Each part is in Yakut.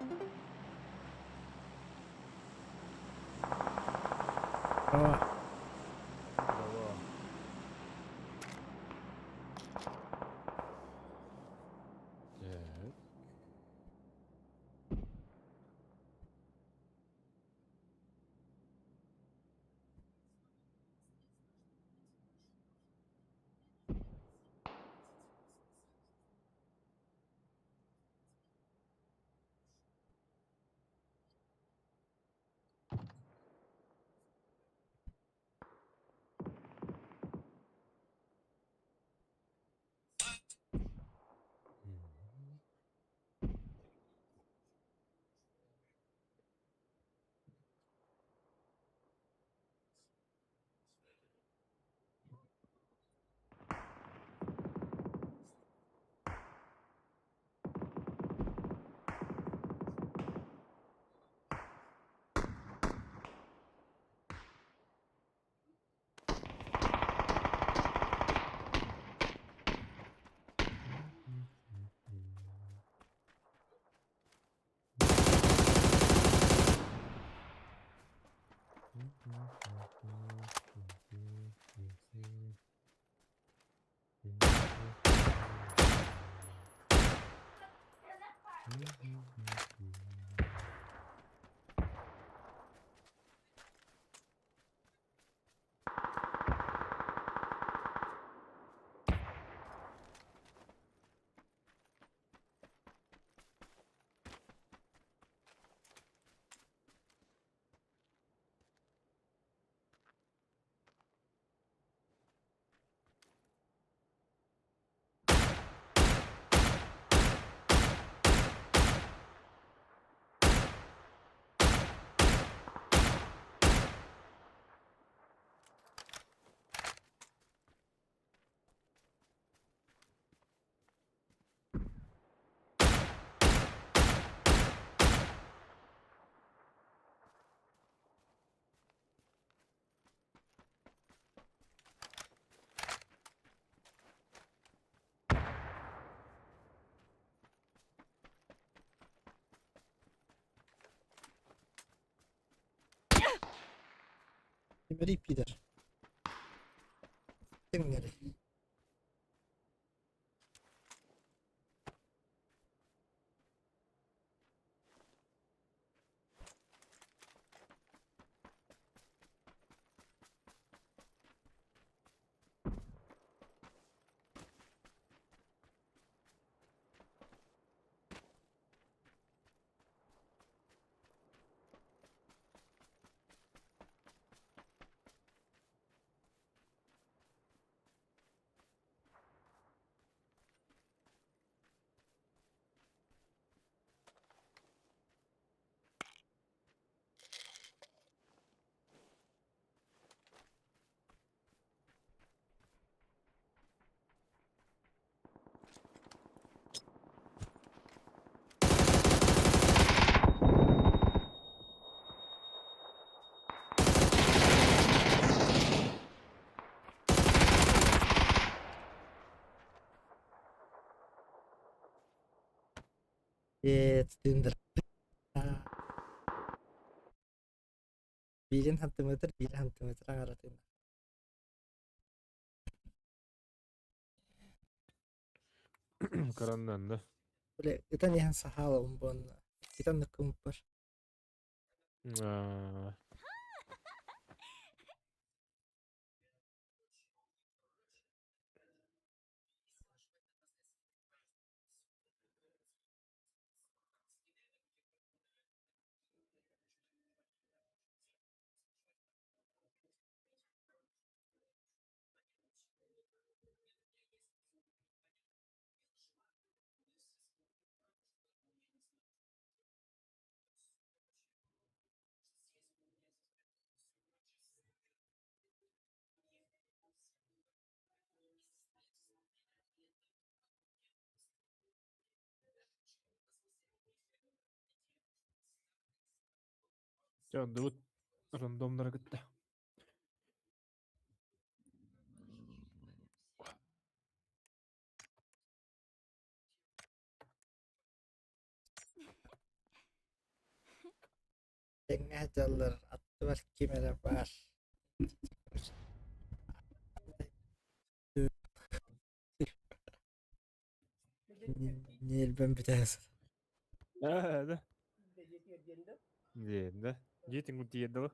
О, Здорово. Так. Мгм. Тимирий пидор. Тимирий. Тиндер. Биирин хантыметр, биир хантыметр аҥаратыына. Караннанна. Бile ытан иһэн сахаалабын буонна. Итан ныккымпар. Аа. Дьэ, оннубут рандомнара кытта. Тэҥҥэ сылдьаллар, аттыбар ким эрэ баар Ньиэрбэм бүтэ сытар. Аа, да. Диэн да. Дьиэтин кутуйар дуо?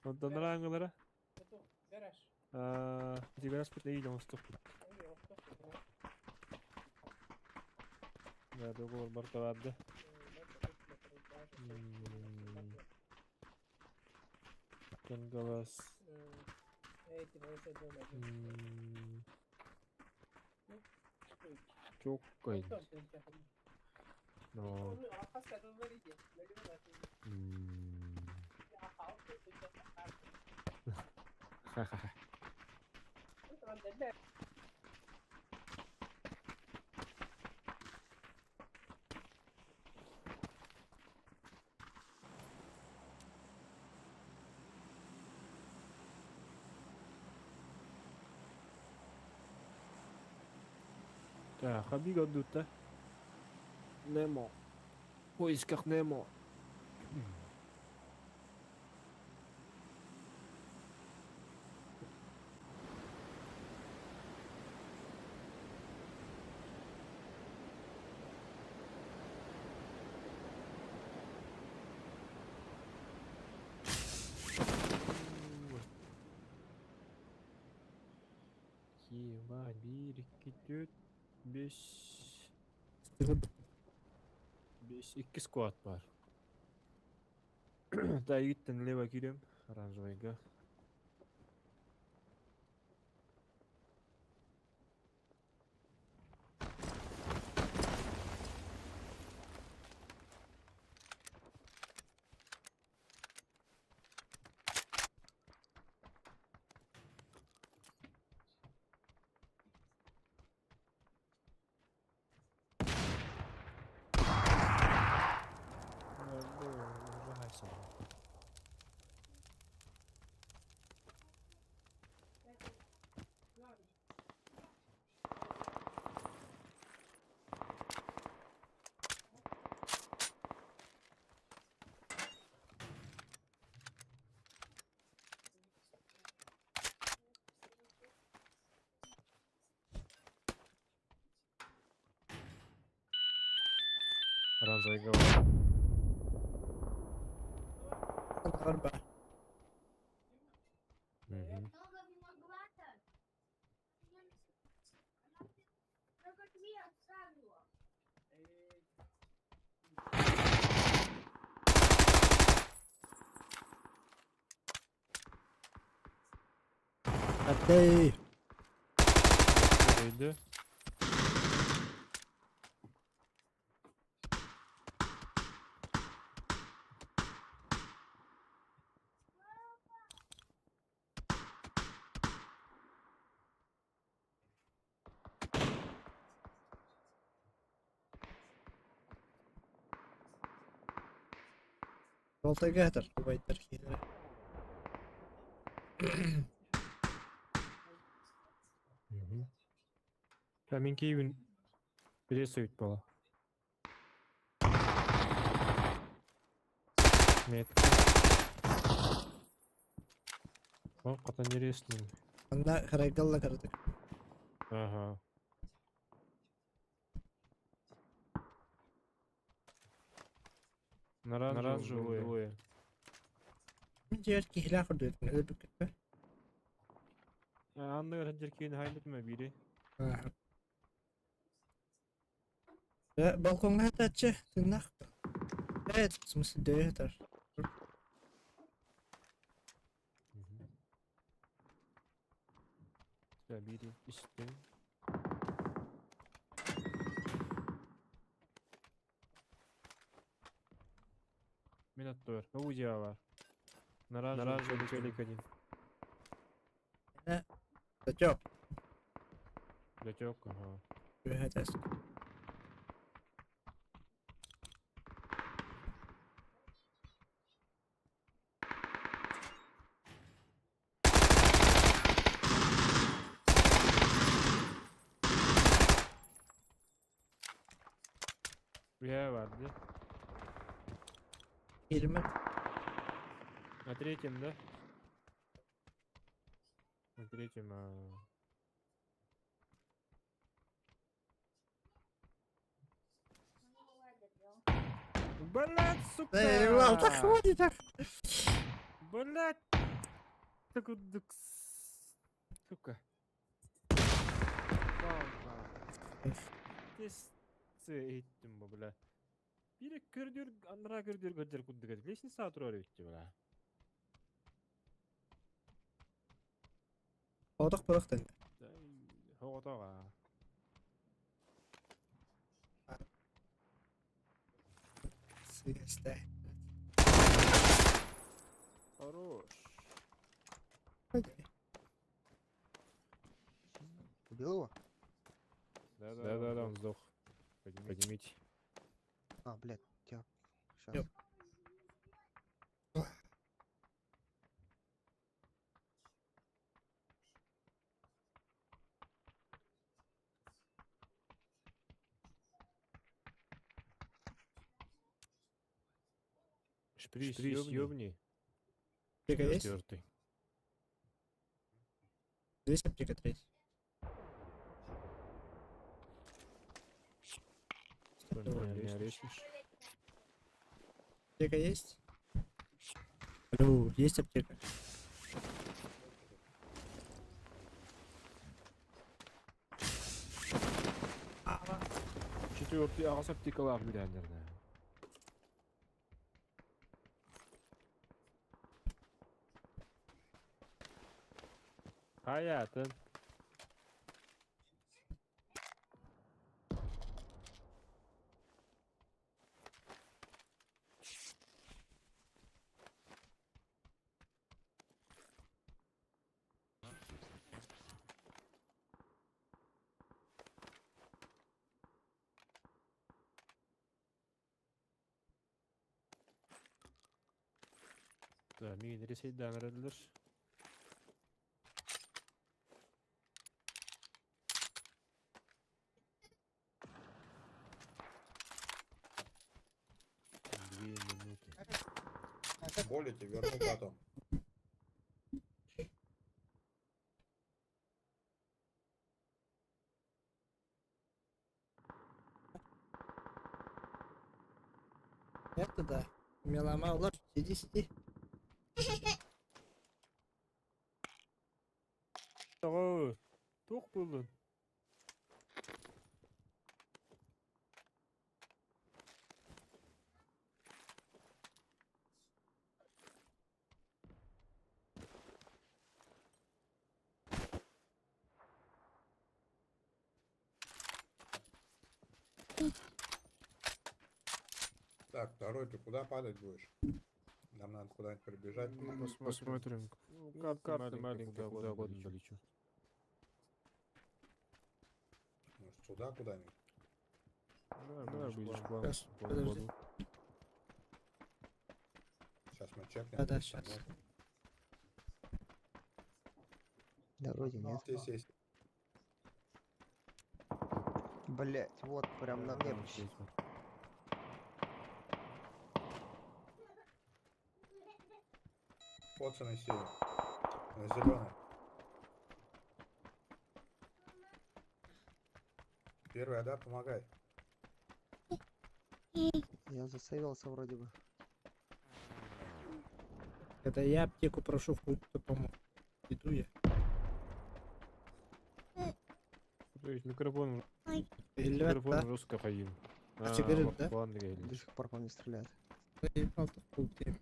Онтон араҥалара? Аа, ити гаражпыт эйиил оҥостуохпут. Да, договор барыта баар да. Кангалас. Чуоккай. Но. Ха-ха-ха. Так, хабига дута. Немо. В поисках Немо. Ебать, биир, икки, түөрт, бес, бес, икки сквад баар. Тайгиттан лево киирем, оранжевайга. Оранжевайга бар. Арба. Мгм. Атей. Өйдө. Болтайга сытар убайдар киһилэрэ. Мгм. Мин киһибин биле буола. Метка. О, хата интересный. Манна харайгалла кыратык. Ага. Оранжевые двое. Мин дьиэбэр киһилээх үрдүөтүн өлөрбүккүт бе. Анныгар сылдьар киһини хаайбытым биири. Балкоҥҥа сытааччы тыыннаах Ээ, в смысле дөйө сытар. Биири истим. Мин аттыбар. Аудио бар. Оранжевый челик один. Дачок. Дачок, ага. Үөһэ Үһэ бар дии. Фильмы. На третьем, да? На третьем. А... Блять, сука! Эй, Влад, хватит, ах. Блять! Так вот, сука. Иһиттим бу, бля. Биир көрдүүр, анараа көрдүүр көрдүүр курдук этэ. Лестница турар эбит бля. Отох пырахтан. Хоҕотох аа. Сыгастай. Хорош. Убил его? Да-да-да, он сдох. Поднимите. А, блядь, я... Сейчас. Ёп. Шприц, ёбни. Аптека есть? Четвертый. Здесь аптека третья. Не орешь. Аптека есть? Алло, есть аптека? Четвертый аҕыс аптекалаах билээннэрнэ. Хаятын. Да, миигин ресейдээн эрэллэр. 2 минуты. Болите, верну потом. Это да. Мелома, Влад, сиди, сиди. Тоҕо, туох буоллун? Так, второй, ты куда падать будешь? Нам надо куда-нибудь прибежать. Посмотрим. Ну, карта маленькая, куда угодно полечу. Может, сюда куда-нибудь? Давай, ближе к вам. Сейчас, к вам подожди. буду. Сейчас мы чекнем. Да-да, здесь там щас. нет. Да, вроде нет. Здесь есть. Блять, вот, прям на мне Там почти. здесь вот. Пацаны сели. На зеленом. Первая, да, помогай. Я засейвился вроде бы. Когда я аптеку прошу, хоть кто помог. Иду я. То есть микрофон, Или микрофон да? жестко ходил. А тебе говорят, да? План реально. До сих пор по мне стреляет. Заебал такой ты.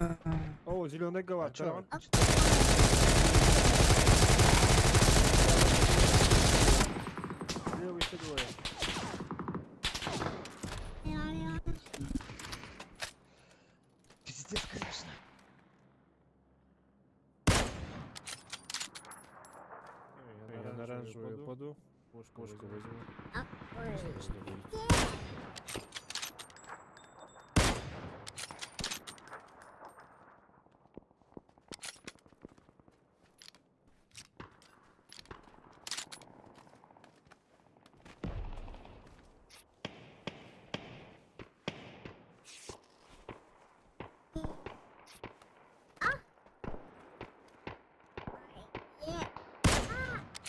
А, О, зеленая голова. А чё? Караван. Левый еще двое. Пиздец, конечно. Я на оранжевую паду. Пушку возьму. Что будет?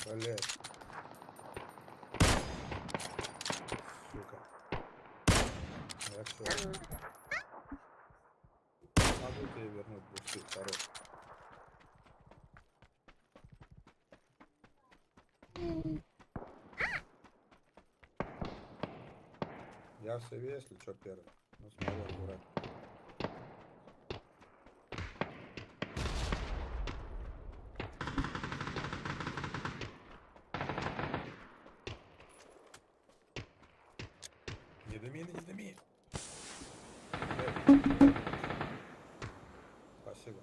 Блять. Сука. Я все. Могу тебе вернуть бусты, второй. Я в себе, если что, первый. Ну, смотри, аккуратно. Не дыми, не дыми. Блядь. Спасибо.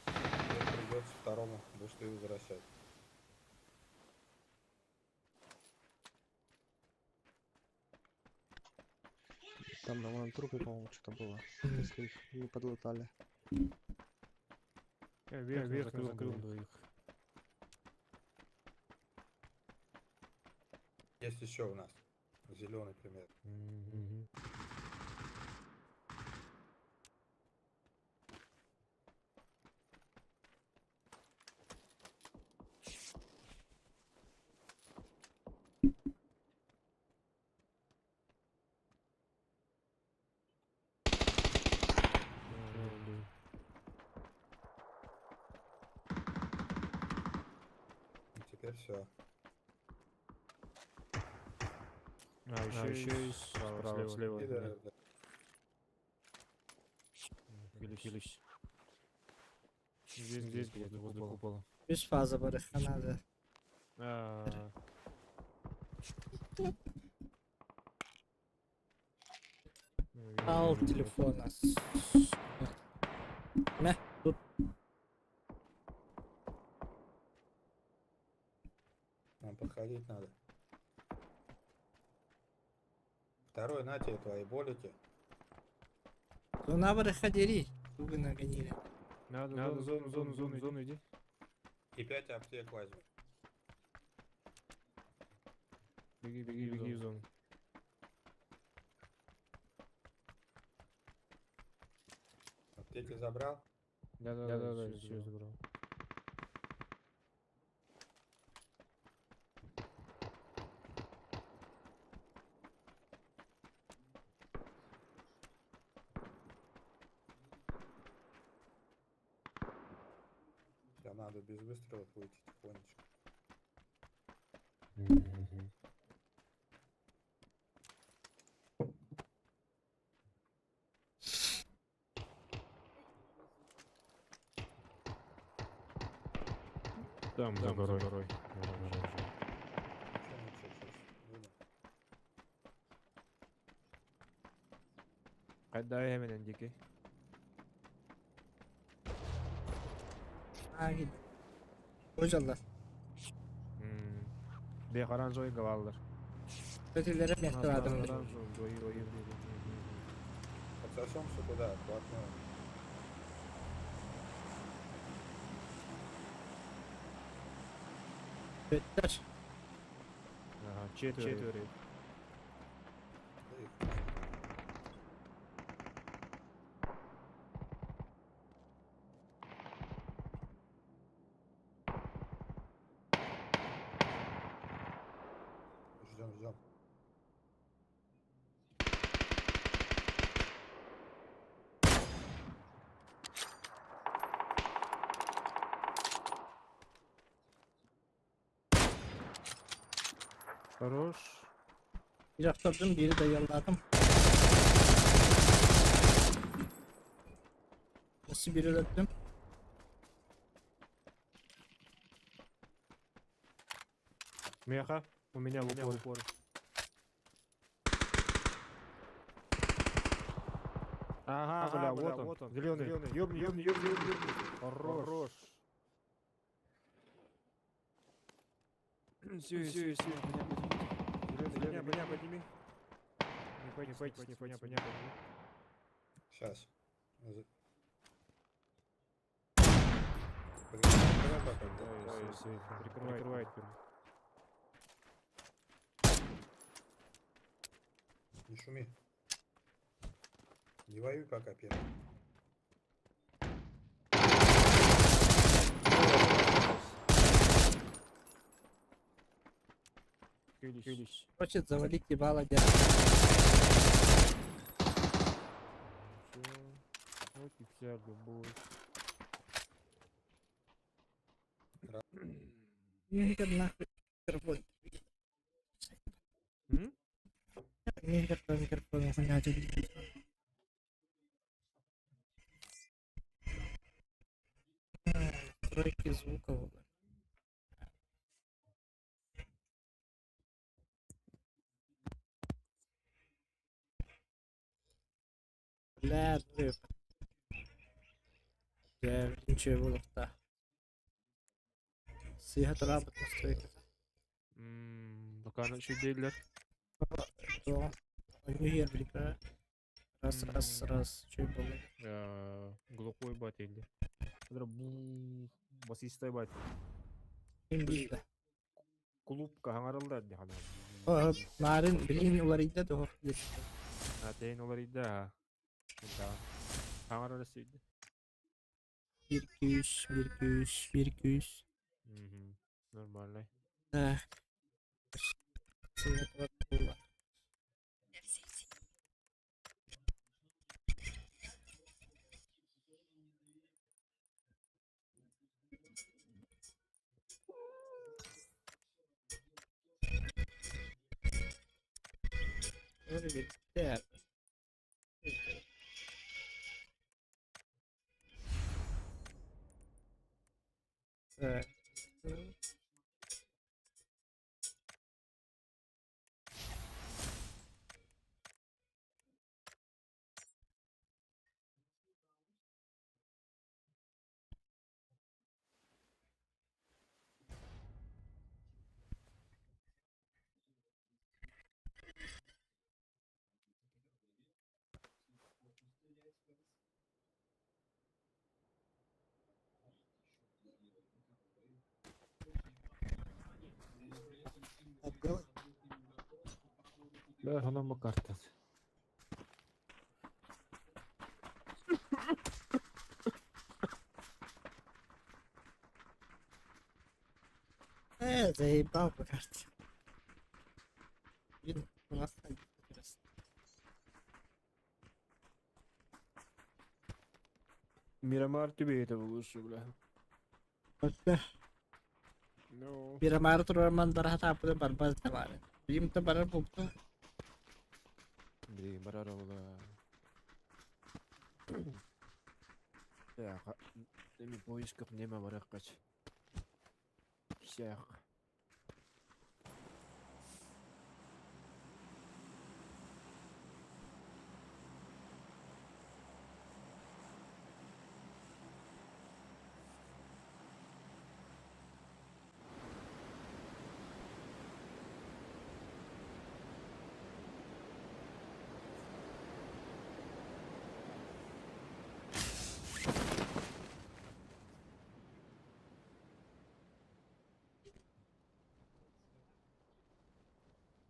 Теперь придется второму бусты возвращать. Там на моем трупе, по-моему, что-то было. Если их не подлутали. Я верх закрыл двоих. Есть еще у нас. Зеленый пример. Мгм. Да, Ну, теперь все. А, еще, и справа, слева. Пидоры, да. Хилюсь. Здесь, здесь, возле купола. Үс фаза бар ханада. А, ну, Ал вижу, телефона. Мә, тут Нам подходить надо. Второй, на тебе твои болики. зона бар ходили. Тугы нагонили. Надо, надо зону, зону, зону, зону иди. И 5 аптек возьми. Беги, беги, беги в зону. Аптеки забрал? Да, да, да, да, все забрал. Сейчас надо без выстрелов выйти тихонечко. Там, за горой. горой. Ничего, ничего, сейчас выйдем. Кайда hemen дикий. А, гид. Hocallar. Бе оранжевый галалар. Ötelere mehter adamlar. Подсосемся туда, вплотную. Ötter. Ага, четверо. Четверо. Да и хуй с ним. Ждем, ждем. Хорош. Bir aktırdım, biri de yolladım. Nasıl biri öldüm? Меха, у меня в упор. Ага, бля, вот он. Зеленый. Зеленый. Ёбни, ёбни, ёбни, ёбни. Хорош. Все, все, все, меня подними. Зеленый, меня, меня подними. Не пойдите, не пойдите, меня, меня подними. Сейчас. Прикрывай пока, да? Да, все, все, прикрывай, прикрывай теперь. Не шуми. Не воюй пока первый. Күлүс. Хочет завалить ебало дядя. Всё. Вот и вся любовь. Нихер нахуй микрофон. М? Нихер твой микрофон, хуйня тебе. Настройки звука. Вот. Бля, ну Дьэ, ничего буолуохтаах. Сыыһа тураабыт настройката. Пока үчүгэйдииллэр. Туох онньуу иһэр билигин раз раз раз үчүгэй буолла. Глухой бат или. Бу басистай бат. Ким билдэ? Клубка хаҥараллар дии ханан. Нарын билигин уларыйда дуо? Атэйин уларыйда. Хаҥарар өссөйдө. Бір күүс, бір күүс, бір күүс. Нормальный. Так. Öyle Так. Отделай. Да, онон бу картат. Заебал по карте. Блин, у нас интересно. Мирамар тебе это лучше, бля. Бля. Ну. Мирамар турарман барахата барбаз тамары. Им-то барар бупта. Блин, барар ола. Так, эми поисках неме бараккач. Всех.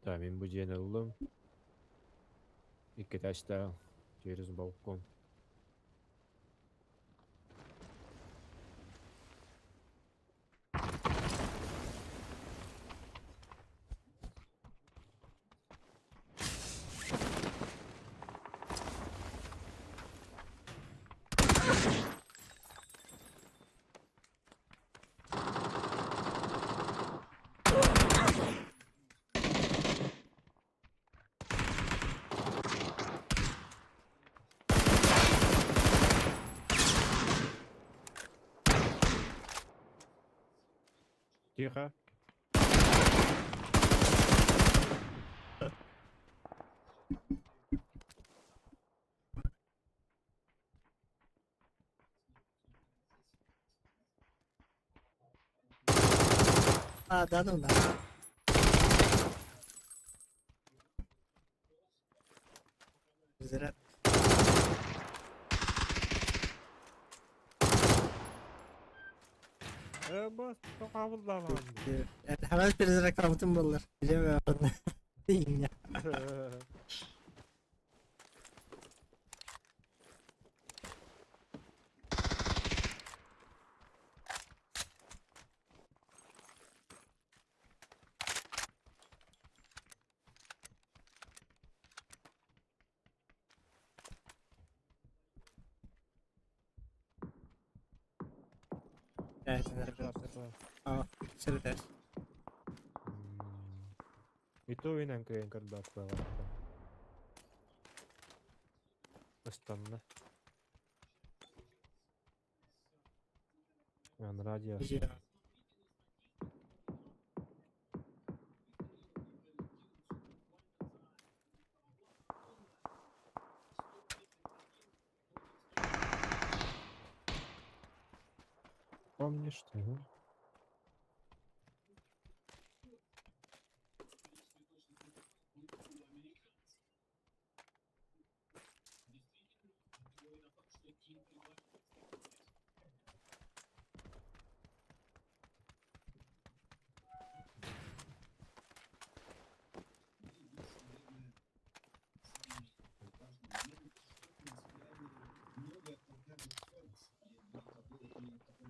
Так, мин бу дьиэни ыллым. Икки этажтаах через балкон. Тихо. А, да ну да. Заряд. Э, бас, тоқабылдаман. Hemen перезарядкабытын буоллар. Билемем. Иҥҥэ. Сэрэтээс. И то инэн кыайан көрбөт буолааттан. Ыстанна. Радио. Помнишь ты, ну?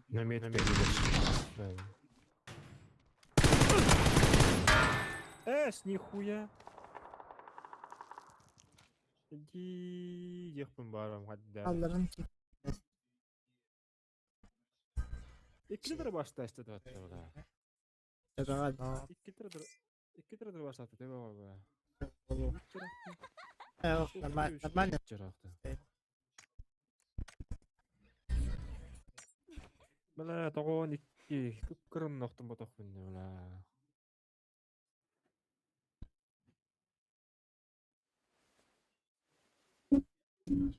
На метке видишь. Эс, нихуя. Иди, диэхпин баарам хадда. Алларын ки. Икки башташты да бла. Төбөҕө Икки тыры баштаты төбө бла. Нормально, нормально. Бла, тоҕон икки кыпкырым нохтум ботох бла.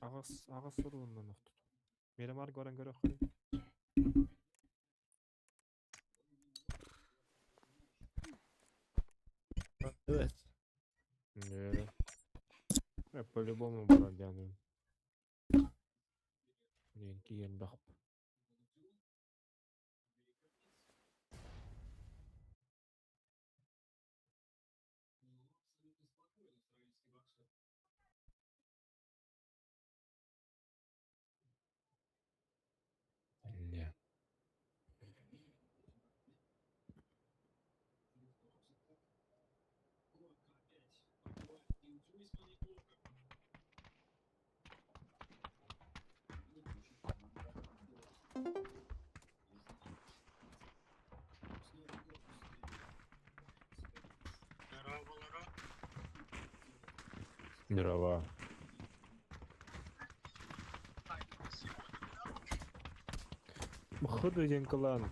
Аҕыс аҕыс суруунна нохтут. Мирамар көрөн көрөххүн. Do it. Не. Я по-любому барадяну. Блин, киен бах. Бля. Здорово. Ходу день клан.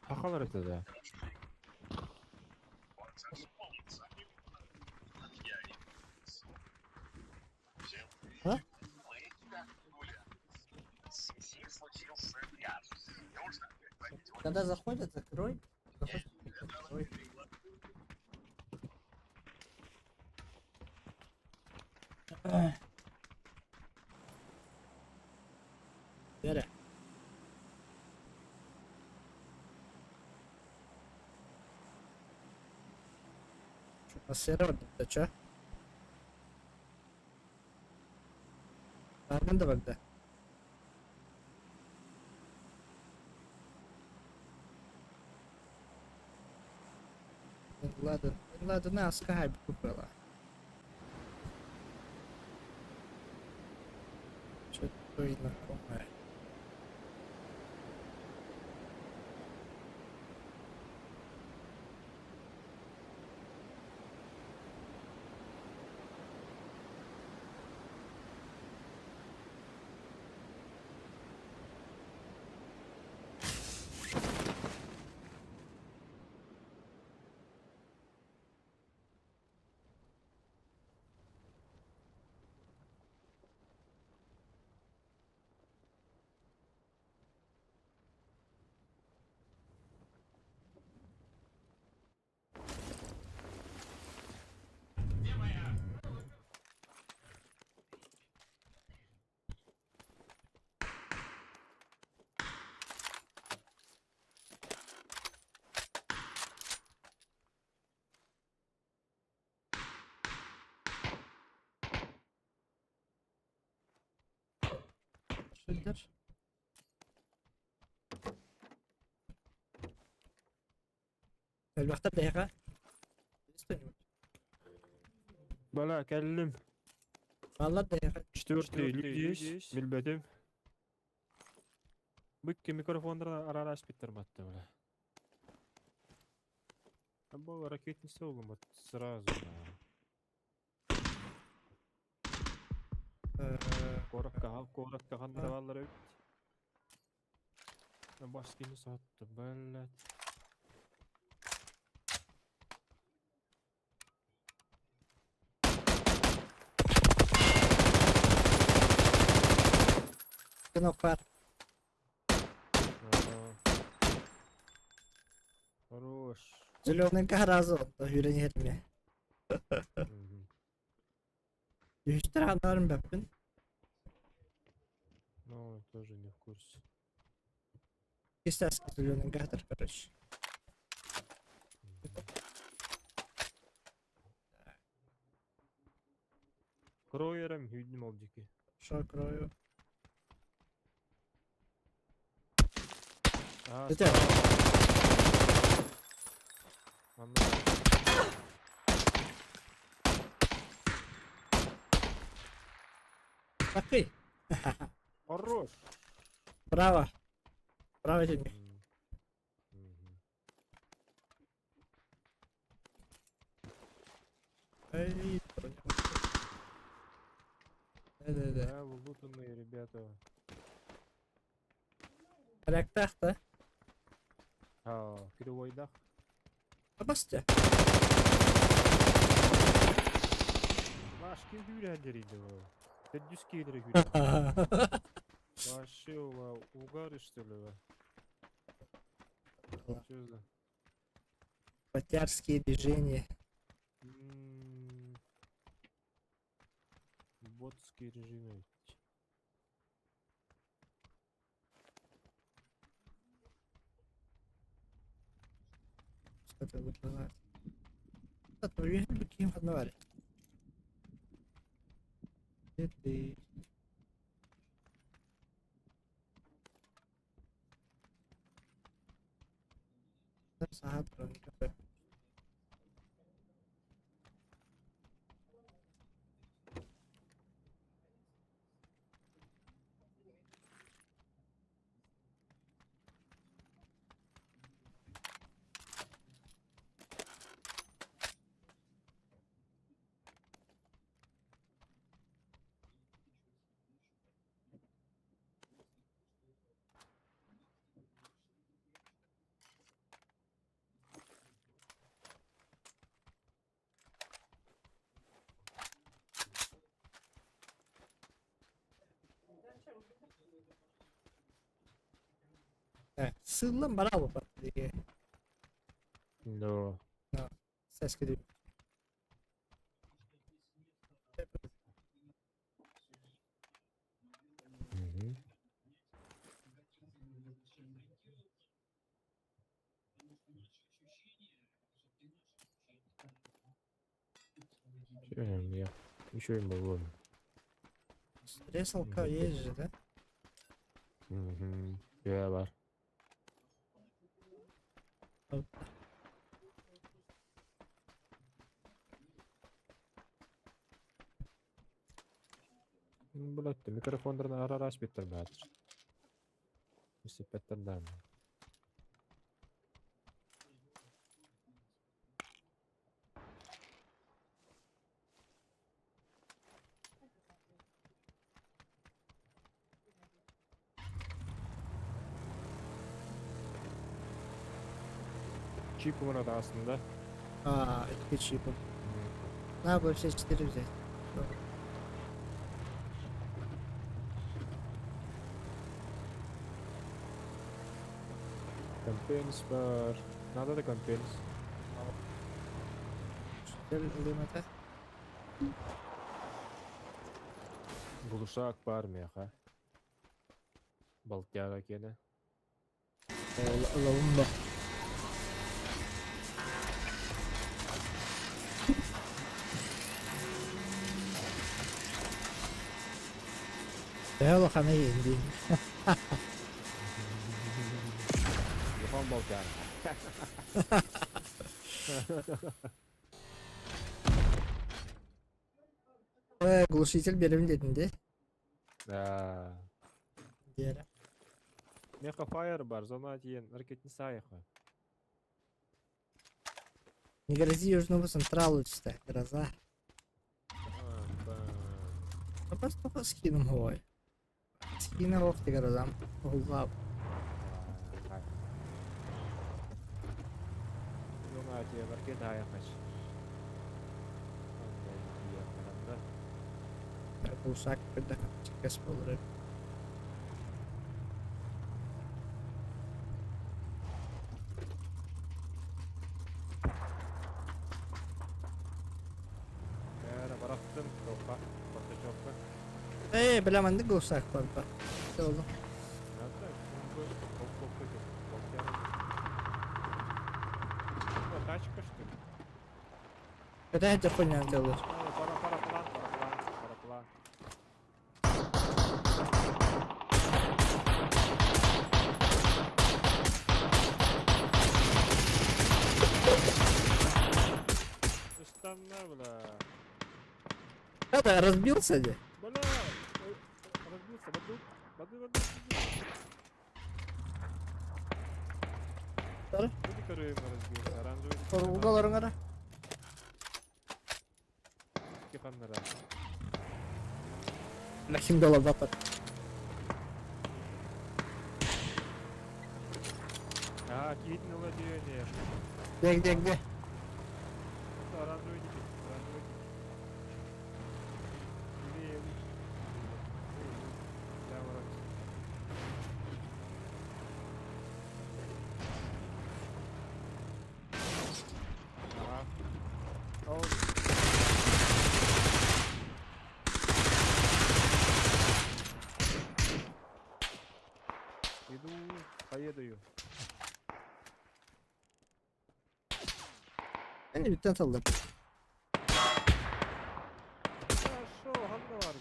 Ахалар это да. А? Когда заходят, закрой. Заходят, закрой. Бері. Чё, сервер, да чё? Нормально да когда? Ладно, ладно, на скайп купила. Что-то знакомое. Сылдьар. Элбэхтэр дэһэҕэ. Что-нибудь. Бала, кэллим. Баллар дэһэҕэ. Четвертый люди есть. Билбэтим. Бу микрофоннары арараспиттар батты бля. Бу ракетница вот сразу. Коракка, коракка ханна эбит. Башкины сатты, блядь. Кнопка. Хорош. Зеленый разу, то юрен Үстер анарым бәппин. Ну, тоже не в курсе. Кистас зеленый гатор, короче. Кроером хүднүм ол дики. Шо крою. А, Это- Манна. Такый. Хорош. Право. Право тебе. Эй, Да-да-да. Да, лутанные ребята. Порядках-то. А, кривойдах. Абасте. Машки хүрэллер иди. Тэддүс киилери хүрэ. Вообще, угары что ли? Что за? Батярские движения. Ботский режим. Что-то выплывает. Ким одновали. Это Саат броника. Сыллан браво диye. Да. Ses gidiyor. Мгм. Я еще и могу. Ресалка есть же, да? Угу. Я бар. Блять, микрофондарны арараш биттер бәтір. Мисиппеттерден. Чип надо aslında. А, это чипом. Надо было все четыре взять. Компенс бар. Надо да компенс. Лимата. Глушак бар меха. Балтяра кене. Лаумба. Төһө улаханы индин. Улахан балтяра. Глушитель берем дедин де. Да. Диэре. Меха фаер бар, зона диэн ракетница айха. Не грози Южному Централу, читай, гроза. А, Ну просто скином говори. Скина ох ты грозам. Угла. Зона диэн ракета айхач. Глушак, когда чекас болар. Бәрі барақтым, тоққа, портачокка. Эй, бля, манды глушак бар ба. Oldu. Надо, Тачка, что ли? Когда это хуйня делаешь? Пара, параплан, параплан, параплан. Устанна, бля. Это разбился где? Бля, разбился, воду, воду, воду. Сары? Буди разбился, оранжевый. Угаларың ара. Киханнара. Бля, ким долабатар. А, киитин владение. Где, где, где? Это оранжевый дикий, оранжевый дикий. Левее, Да, оранжевый. Ага. Ол. Иду, поеду. Ben de bir tane saldım. Хорошо, ханна бар.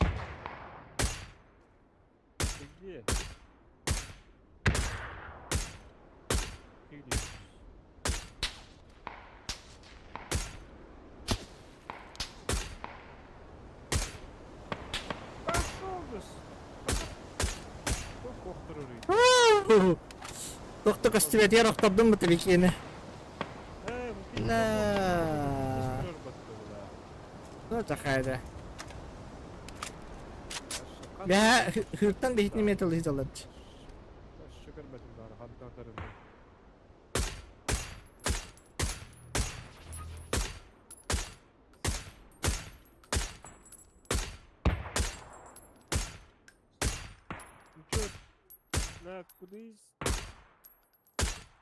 Ты где? Ты где? Пошел бы с- Тохто костюмет охтордум бу телekini. Э, La. Ну такая. Я хыртан бихитни метал хизалат. Шүкір бәтін бары, хаттан тарында. Ну чё, на, куда из...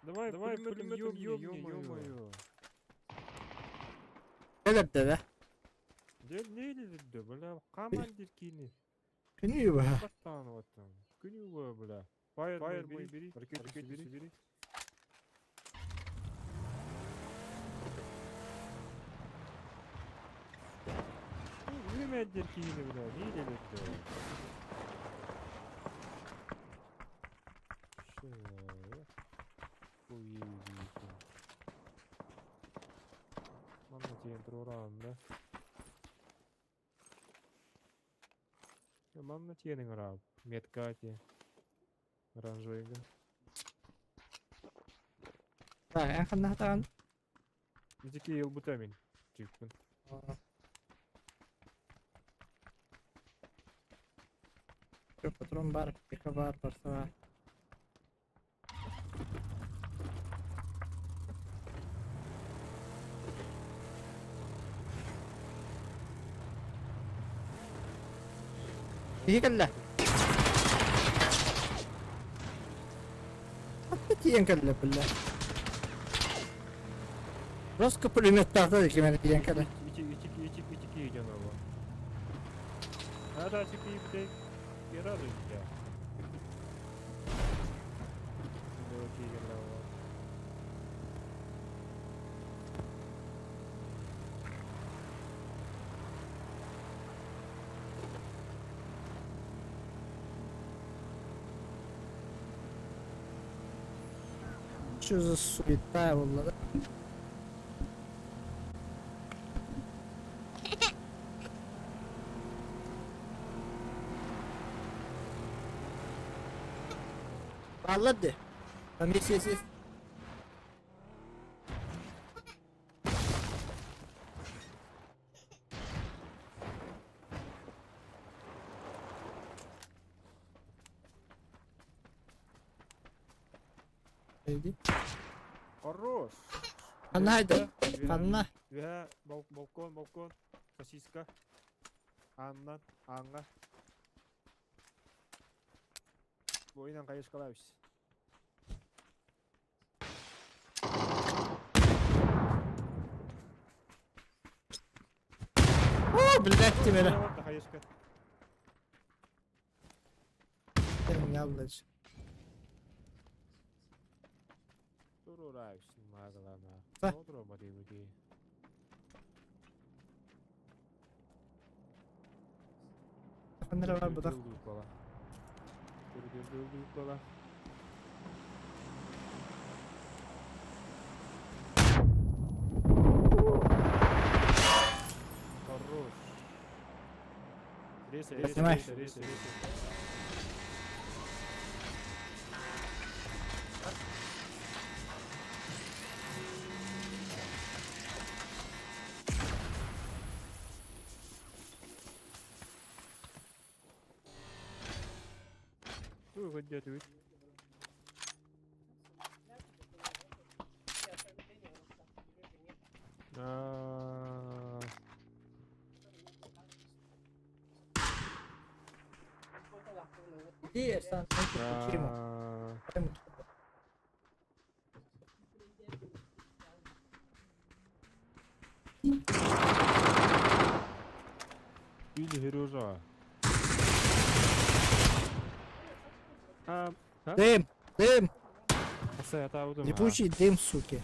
Давай, давай, пулемётом ёбни, ё-моё. Элепте да. Дел не да, бля, командир кини. Күнү ба. Бастан вот там. Күнү бля. Фаер, фаер мой бери, ракету бери, бери. Үмәддер кини, бля, не делает. Манна тиен турурам, да. Манна тиенин раб. Метка те. Оранжевый. Так, я ханна хатаган. Битики ел бутамин. Чикпин. Патрон бар, пика бар, барса. Иһи кэллэ. Тиен кэллэ биллэ. Роско пулеметтарда кимен тиен кэллэ. Ити, ити, ити, ити, идем его. А, да, тики, блядь, и радуй тебя. Что за суета буолла? Аллар дии. Там есть, есть, есть. Иди. Хорош! Ханна айда? Ханна? Үһэ балкон, балкон, сосиска. Анна, Анна. Буйынан хайышкалаабыс. О, блядь, тебе. Хайышка. Яллыч. Турураабыс маагалана. Та. Отурума диибити. Ханнара бар бутах. Хорош. Рейсы, рейсы, Понимаешь? рейсы, рейсы, рейсы. Туй, где ты? А, Иди, Арсен, включи ему. а, Или Сережа. А, а? Дым, дым, Аса, липучий дым, суки.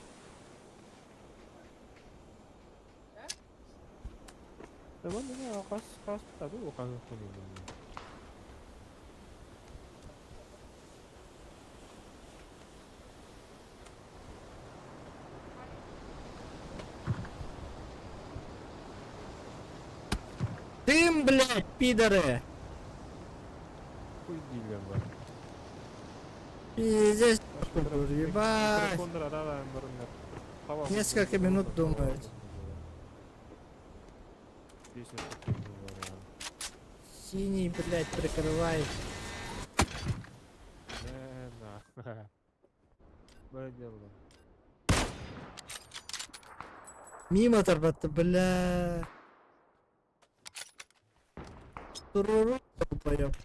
Хас таду хас. Дым, блядь, пидоры! Хуй дилер бар. Пиздец, ебать. Несколько минут думают. Синий, блядь, прикрывай. Мимо торбатта, бля. Туруру, долбоёб.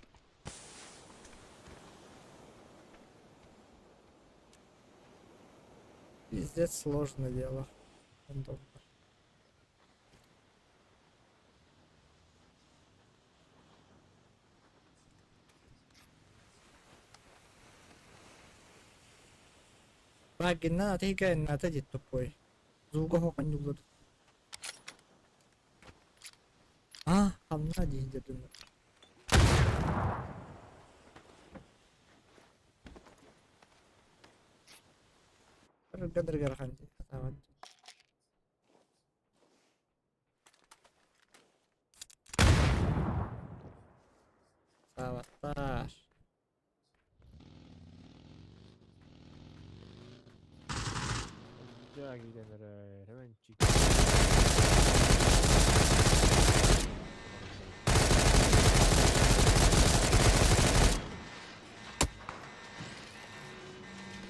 Пиздец, сложное дело. Рандомно. Багина, ты на ты тупой. Звука хоханюлар. А, хамна дейді думаю. Гадргар ханди. Саватаж. Ja gidenere hemen çık.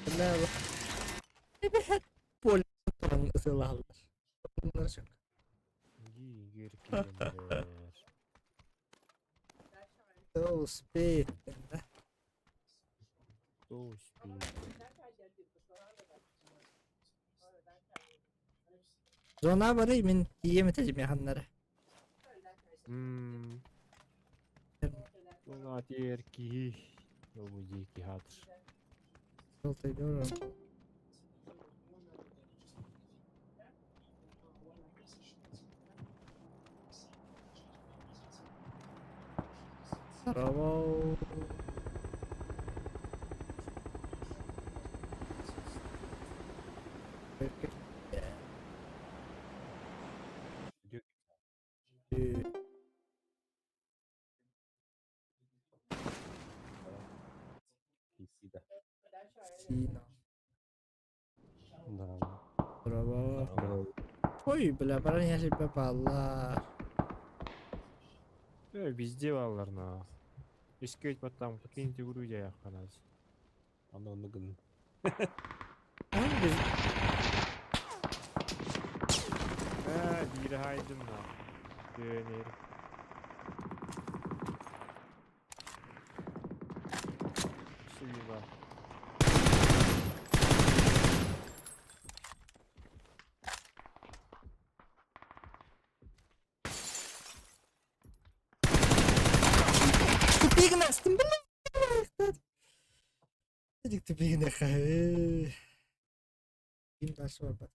Бля, поле ысылалар. Bunlar çok. Gir gidenere. Кто успеет, да? Кто успеет? Зона бары мен тиеметежим яханнары. Зона тиер ки. Обуди ки хатыр. Желтый дорог. Здорово. Кисида. Дина. Здорово. Здорово. Здорово. Ой, бля, баран иһэр бааллар. Везде бааллар на. Искать потом покиньте грудь ханас. Аны онну гын. А, biz Биир хайдым на. Дөнер. Сыйба. Тупигін астым, бля. Эдик тупигін ха. Ким дальше бар?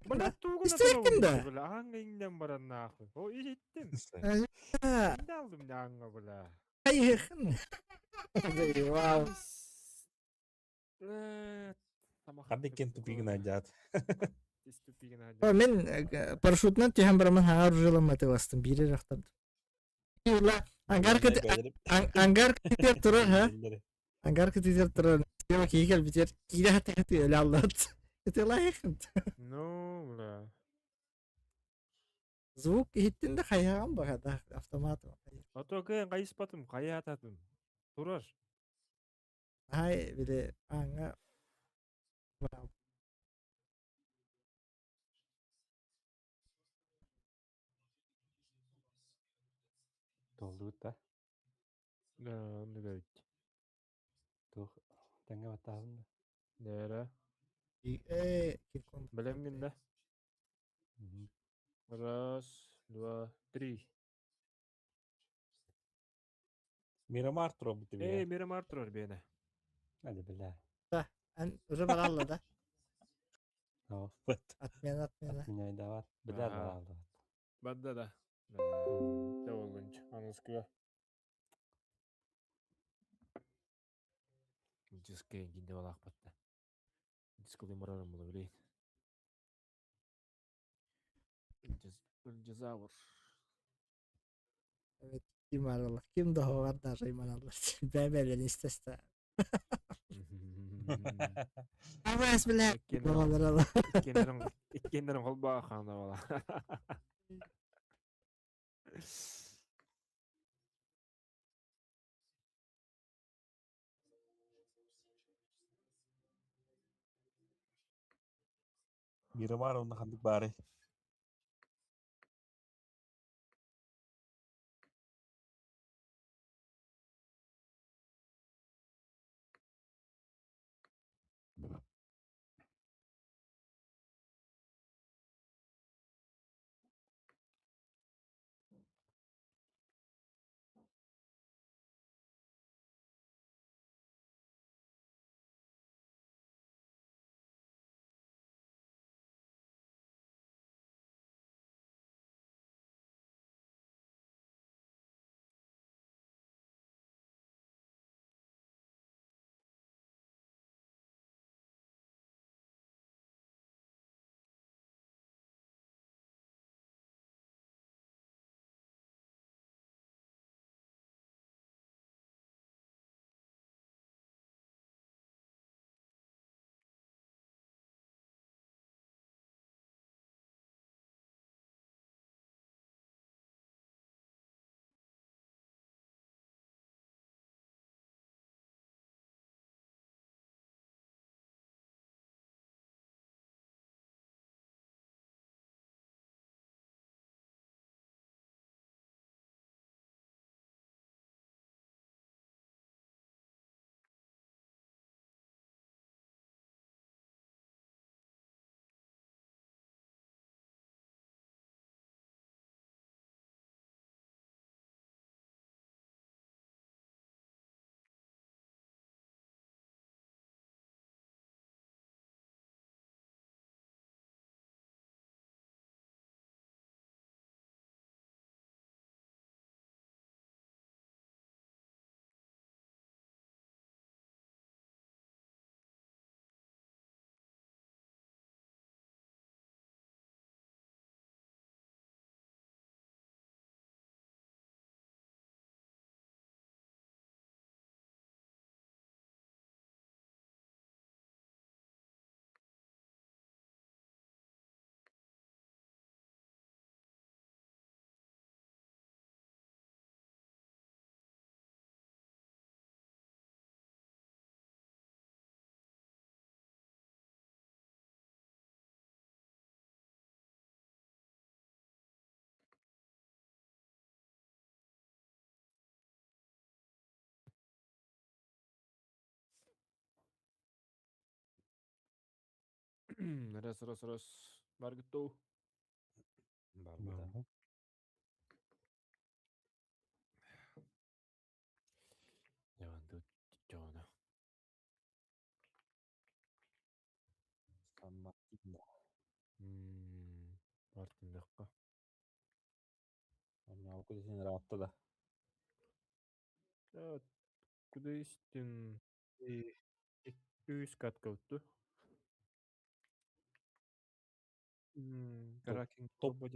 Бля, тугун Истиэктим да. Бля, аңга иңден баран нахуй. О, иттим. А, Инде алдым да аңга, бля. Айхын. Вау. Ханды кен тупигин айдат. Тупигин О, Мен парашютынан түһэн барамын хаҥар жиламматыластым биири рахтан. Ла, ангар кыт ангар кытер турар ха. Ангар кытер турар. Тема кийгел битер. Кире хаты хаты эле аллат. Это лайхын. Ну, бля. Звук иһиттин да хайаан бага автомат. А то кыйын кайыспатым, кая ататым. Турар. Хай биле аңа. Вау. Долдуут да? Да, онну көрүт. Туох тэҥҥэ баттаабын да? Нэрэ. Ким Билем да. Мгм. Раз, два, три. Мирамар тура бу Эй, тебе. Мирамар турар бene. Hadi бля. Эн уже баралла да. О, Вот. Отмена, отмена. отменяй давар. Бля Ага. баралла. Бадда да. Те болгунч. Аныскыга. Диске гинде балак батта. Диско барарым була билейин. Өлжазавр. Evet, kim arala? Kim daha var da Rayman Allah. Бәбәлен истеста. Абас биле. Балалар ала. Иккеннерин холбаа хана бала. Мирамар онна хандык бары. Раз, раз, раз. Баргыту. Барбыта. Яванды жона. Сан Мартин. Мартин дакка. Оннооку син ыраатта да. Куда истин үс катка утту. Каракин Топ. Топ.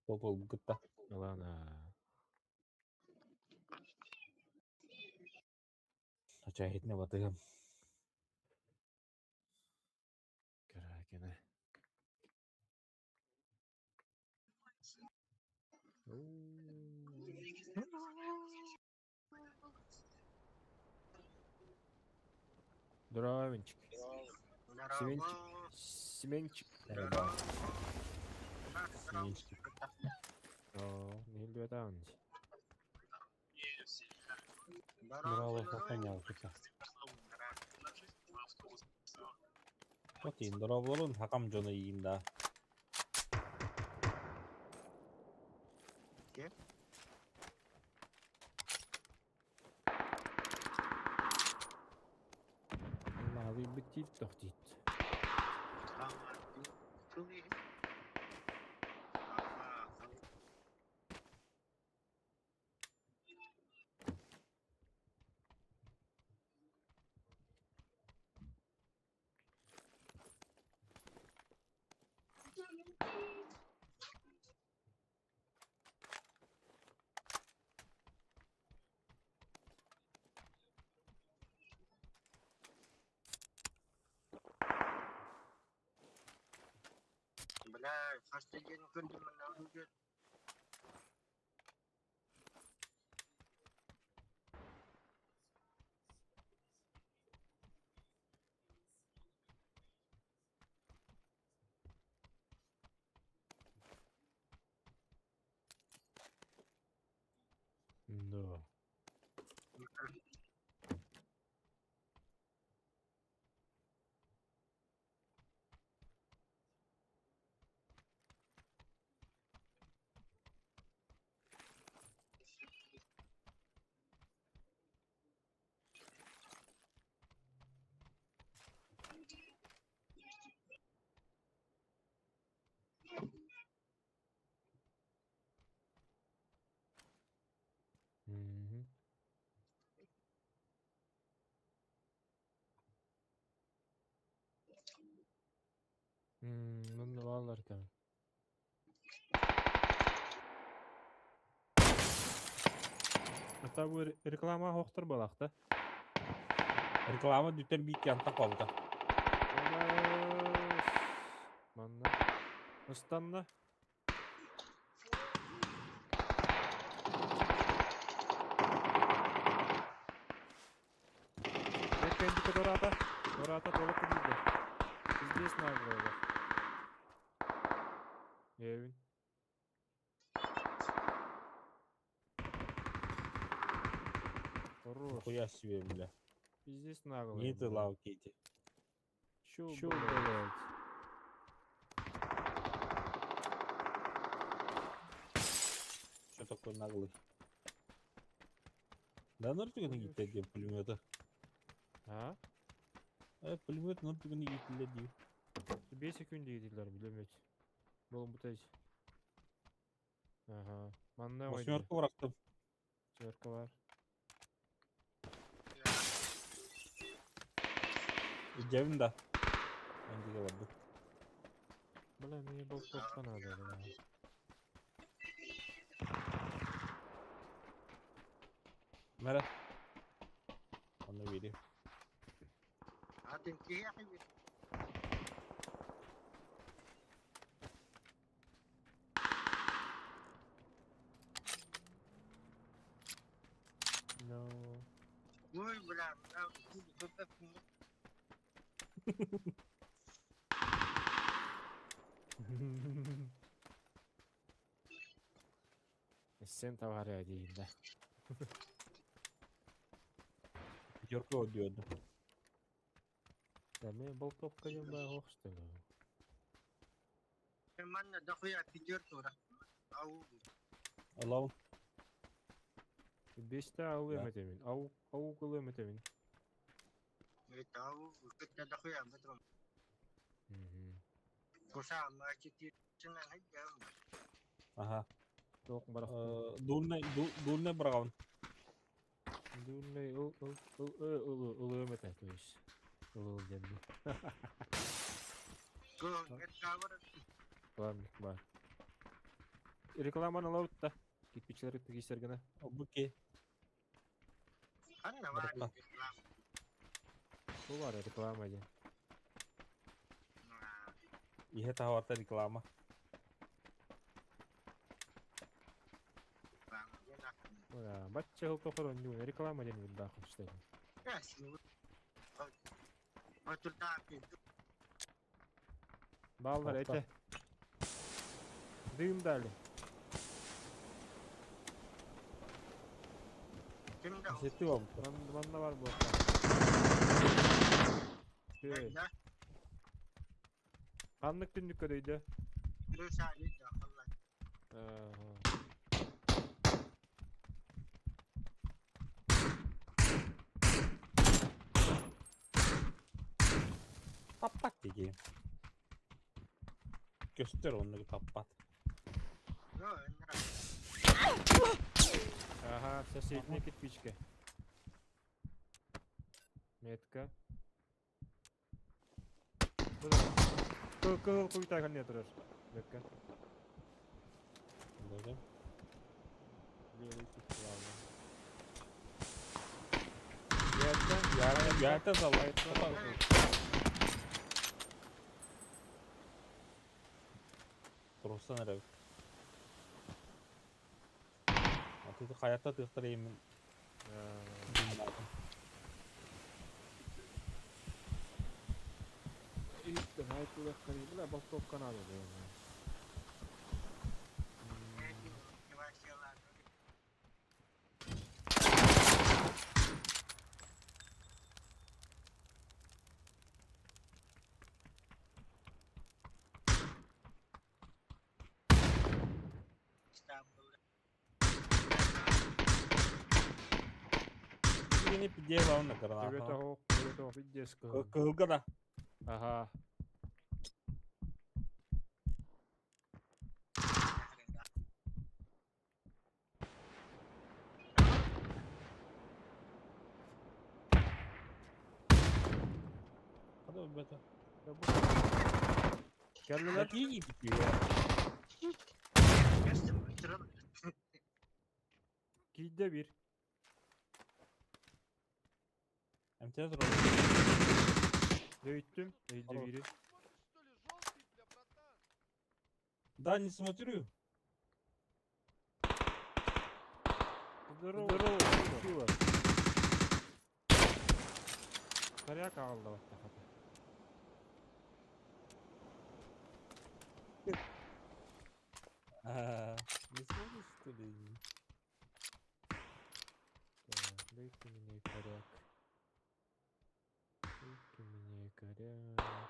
Топ ылбыкта. Ладно. Ача хитне батыгам. Каракина. Здравенчик. Семенчик. Семенчик. Семенчик. О, не летанч. Браво, хаканял кыта. Отин дороблорун хакам жону иин да. Mavi битит тохтит. Бля, хастеген күндүм мына. Да. Мгм. Мында балалар экен. Ата бу реклама хохтор балакта. Реклама дүтер бит янта калды. Манна. Ыстанна. Кендики дората. Дората толук кудулду. Здесь нагло. Евин. Хорош. Хуя себе, бля. Пиздец нагло. Не ты лавки эти. Чё, блядь? Что такой наглый? Да нортыгын гитте деп пулемета. А? Пулемет нортыгын гиттелер дип. 5 секунд дейдилер, билемет. Болон бутайт. Ага. Манна ойды. Восьмерка бырактым. Семерка бар. Жебим да. Эндиге барды. Бля, мне был плохо надо, бля. Мера. Оны берем. Атын киһи. No. Ой, бля, Сен товары дейін да. Пятерка өдүөдү. Эмиэ болтуопка диэн баар оһох Манна дохуя пидер тура. Ау. Алау. Бестэ алыам этэмин. Ау ау кылыам этэмин. Это ау кытта дохуя бытрым. Куса мачитинан хajjam. Ага. Туох барахтын. Дульный дульный браун. Дульный ыл ыл ыл ыл ылыам этэ, то есть. Ыл ыл диэн. Го, это Ладно, бар. Рекламаны алабыт да. Кирпичлер кисер гына. Буки. Ханна бар реклама. Бу бар реклама диэн. Иһэ таһаарта реклама. Ора, бачча хыл тохор онньуу реклама диэн бу даах истэ. Баллар эте. Дым дали. Сети вам. Манна бар бу. Ханнык түннүк көрөйдө? Таппат диги. Көстөр оннугу таппат. Ага, соседняя кирпичка. Метка. Кыл кыл куйта ханне турар. Метка. Дойдум. Левый ладно. Ярта, Ярта залай. Турсан эрэ. Аты хаятта тыктар эмин. Иттен айтылық бля, болтовка надо было. Кини пидева онна Төбөтө граната. хоқ, төбөтө хоқ, пиздец кыһыл. Кыһылга да. Ага. Hadi бета. Келлилер. Какие пидева? Кийде бир. МТС ролик. Дөйттүм. Өйдө бири. Да, не смотрю. Здорово. Здорово. Пиво. Коряк алды батта хата. А, Не смотришь, что ли? Так, дайте мне коряк. Дайте мне коряк.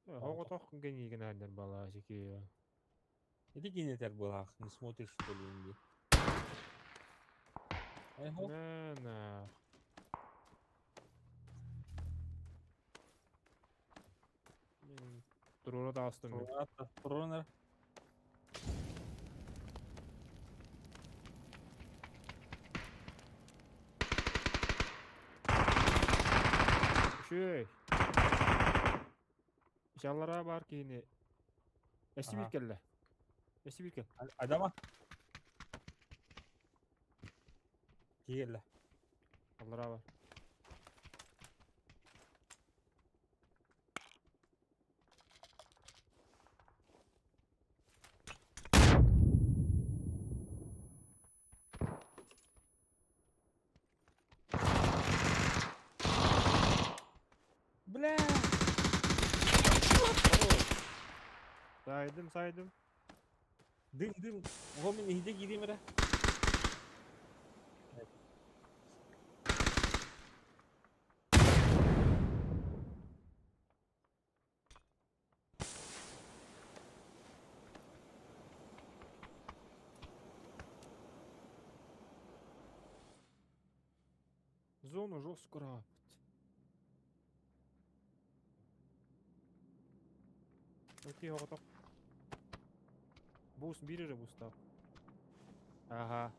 Хоҕотох генийген ааннар бала сики. Иди генетер былах, не смотришь, что ли, инди. Эхо. На на. Турура да астым. Туруна. Үчүгэй. Жаллара бар киһини. Эсси Аха. бир кэллэ. Эсси бир кэл. Адама. Киелле. Аллара бар. Бля! Сайдым, сайдым. Дым, дым. Ого, мен иһде киирим эрэ. Зону жестко рапт. Окей, оҕотох. Буус биир эрэ буустаах. Аха.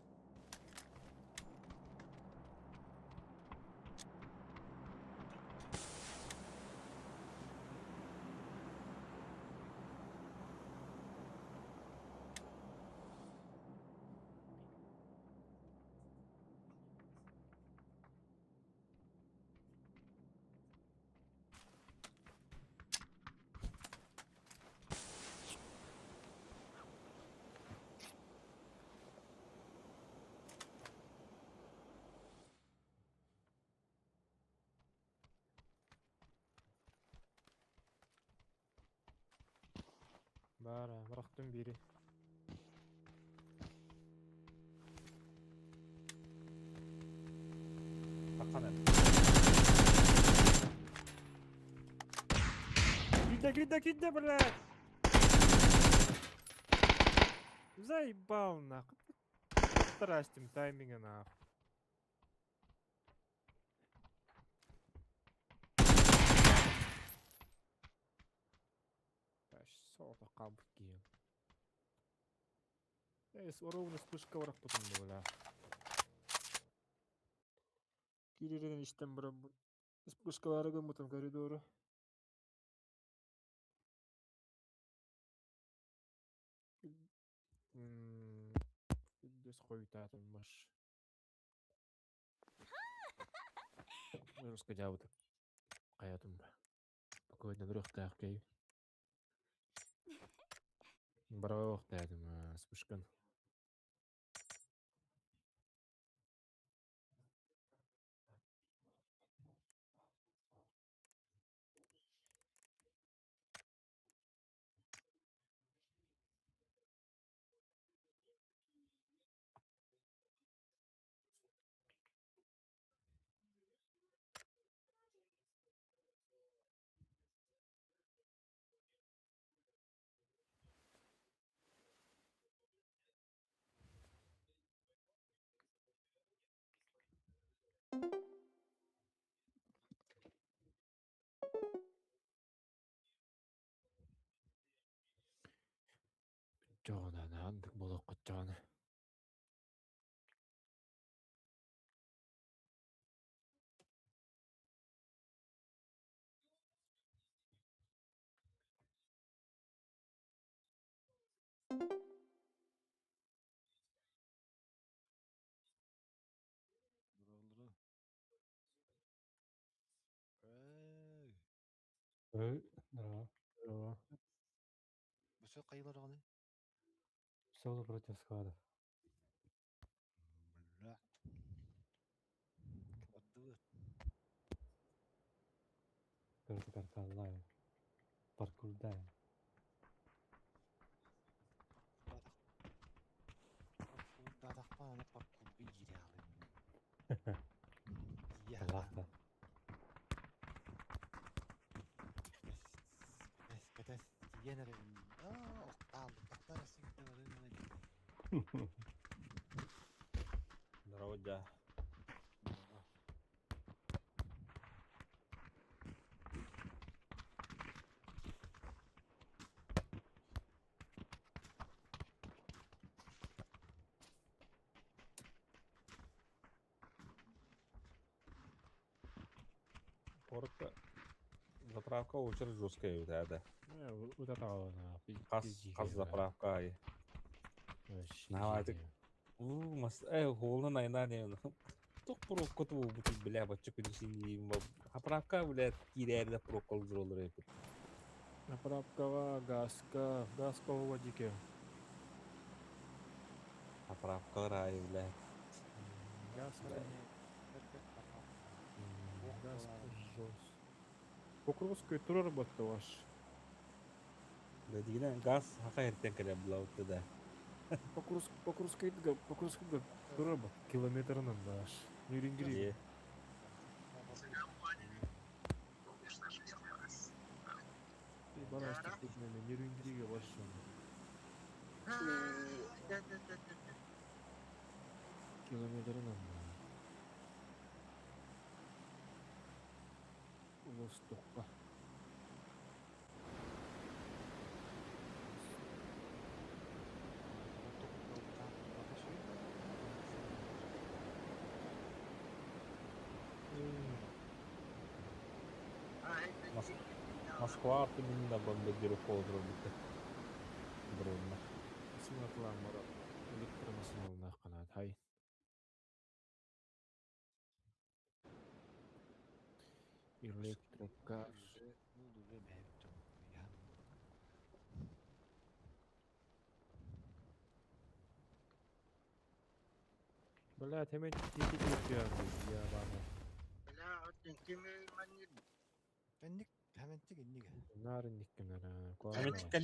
Баар, бырахтым биири. Таххан Киирдэ, киирдэ, киирдэ, блядь! Заебал нахуй. Тарастим тайминга нахуй. Соҕотох хаалбыт киһи. Ээ, ровно вспышка бырахпытым бля. Киирэрин истэн баран вспышкалары гыммытым коридору. Үрдүс хойутаатым маш. Русска дьаабыта хайатым ба. Спокойно ырыахтаах кэй. Барабахтаатым вспышкан. Дьоҕуна наандык буолуоххутчаҕына. Эй. Эй, здорово. Все кайылар Соло против сквадов. Бля. Отдывы. Короче, карта лайв. Паркур дай. Датахпа паркур Я. Лахта. Кэтес тиен Здорово, дя. Коротко. Заправка очень жесткая, да, да. Вот это она. Хас, хас заправка ай. Навадык. У, мас, холна найна не. Тук пробка ту бутыл бля, бачы күнүсин Заправка, бля, кирәрдә пробка зролыр эпит. Заправкаға газка, газка водике. Заправка рай, бля. Газка. Газка жёст. Покровская турар батты ваш. Да дигенә газ хака иртән керә була утты да. Покровск, Покровская, Покровская турар бат километрынан даш. Нюрингри. Е. Бана Нюрингриге баршын. Километрынан. Востокка. Москва артымында бомбардировка отырып Дронна. Сынатылан барап. Электромашиналына канат. Хай. Электрокар. Блядь, hemen tehdit yapıyor ya bana. Нарын никкенера. Hemen çıkan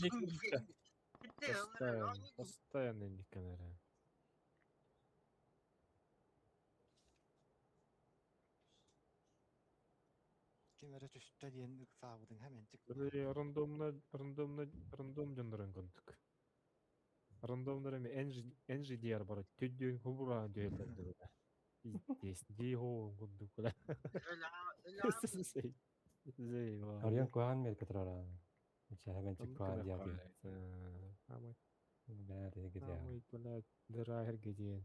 Постоянно, постоянно никкенера. Böyle рандомно, рандомно, рандом дьоннорун көрдүк. Рандомнор эми NG диар бар. Төддүн хубура дөйлөрдү. Пиздец, ди хоон курдук бля. Зей, Арыйан куһаҕан миэркэ турара. Ичэ хэмэнчик куһаҕан диэти. Амай, Бэйэ гидиа. амай, бля, дырахер гидиэн.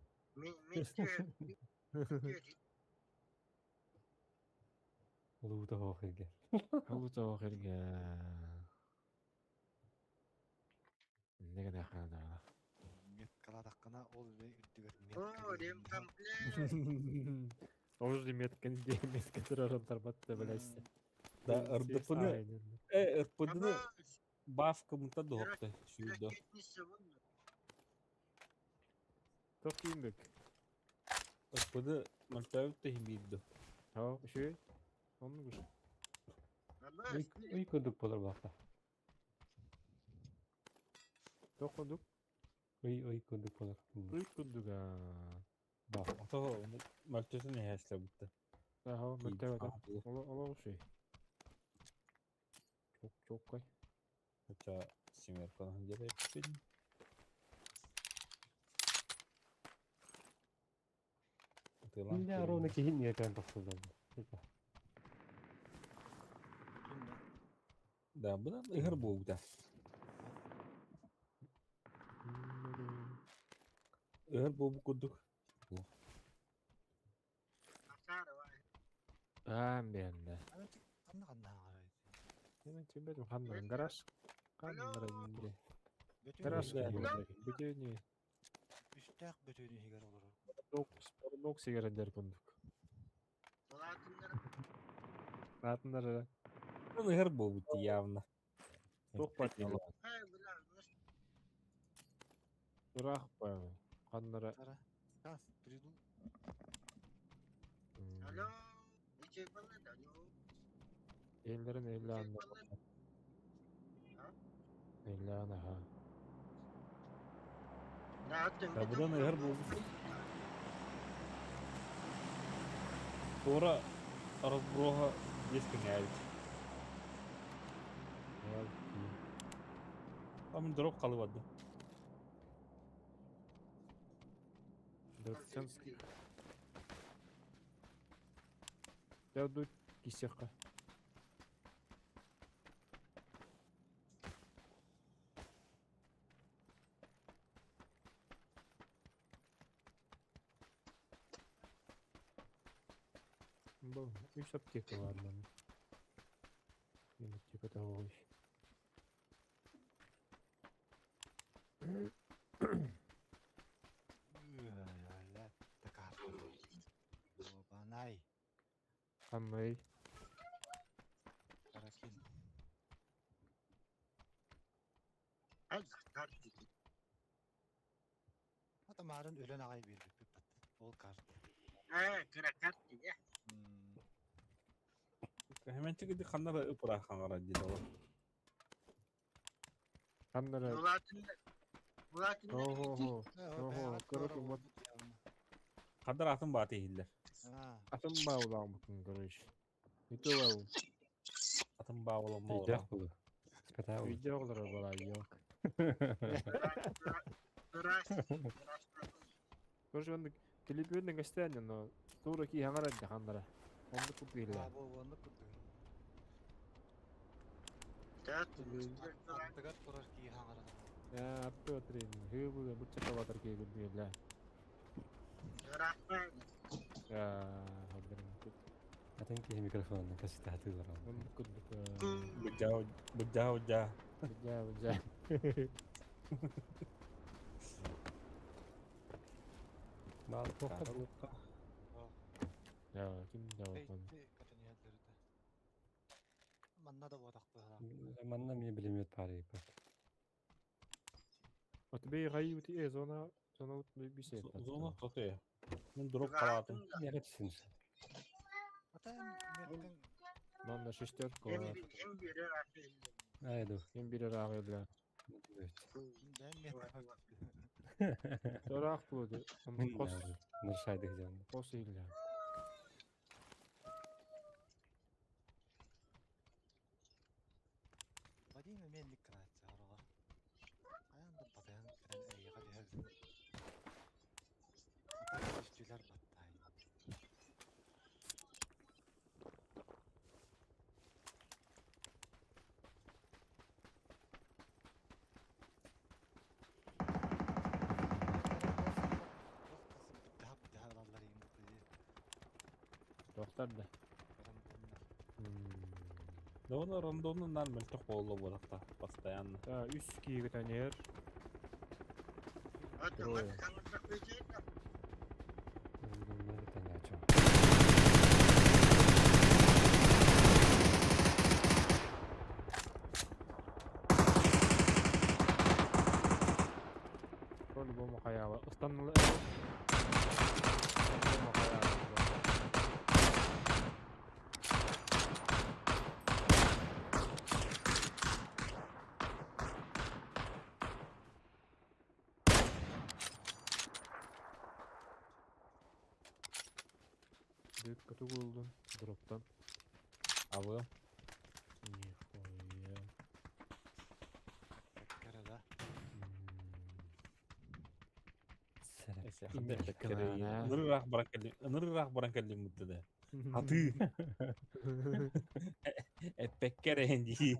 Луута хоох иргэ. Халута охерге. Неге хана. Уже метка метка турарым тарбатты блядь. Да, РДПны, РПДны баф кымта дохты. Сюда. Токимбек. РПД мальтавып та химидді. Ha, şey. Onu kuş. Ый курдук болор баахта. Токудук. Ый ый курдук болор. Уй курдук а. Баф. Ото мальтөсін әсілі бітті. Aha, мөлтәбәт. Ола ола şey. Çok çok kay. Хотя семерка где-то я Бля, ровно киһин ниэкэн тахсылдан. Да, бұдан ығыр болу да. Ығыр болу күдік. Ам бенде. Hemen tübet ханнарын гараж. Ханнарын инде. Гараж бүтүнү. Парадокс сигаретлер кундук. Атыннары Ығыр болу явно. ток партиялар. Турах па. Ханнары. Ellerin elli anı. Elli anı ha. Да, бұдан ығыр болу. Тора разброға дескен әлді. Там дроп қалып ады. Дөртсенский. Я дуть кисеха. Бұл үш аптека бар мына. Мен аптека таба қойшы. Хамай. Hemen çıkıdı kanlara ıpıra kanlara dedi o. Ханнары. Охо. Охо, короче, вот Kadar atın batı hiller. атын баулаң бүтін, короче. Үтө бау. Atın bağ olan mı Өйдөөх болу. Спета болу. Видео бала yok. Короче, он телепүннен гостяне, но тура ки хаңара да хандара. Онды кут билле. Аттыгар турар киһи хаҥаран Ээ, аттыы тренинг. Хыы бу чакалатар киһи билбиэллэ. Ээ, хабдырын Атын киһи микрофонун кэситэ хатыылар. Оннук курдук. Быдьаа, быдьаа, быдьаа. Быдьаа, быдьаа. Баал туохха Лукка. Я, ким да он. Манна да буотах быһа. Манна эмиэ билимиэт баар эбит. Вот бей гай ути зона зона бисет. Зона тоты. Мен дроп қалатын. Неге түсін? Ата Манна шестерка. Айду. Ким бир рагыла. Сорах буду. Он кос Наршайды жан. кос илля. Вадим мен кыраачы арага. Аян да батаян кирен эйга диһер. Ата түстүлөр баттай. Доктор да. Да оны рандомнан мөлтөх болу болақта, постоянно. Да, үс киги танер. Трое. По-любому хаяла. Останнула. По-любому хаяла. Büyük kötü buldum drop'tan. Абы. Нихуя. Карада. Ынырыраах баран кэлли, ынырыраах баран кэлли муттада. Аты. Эппеккерен ди.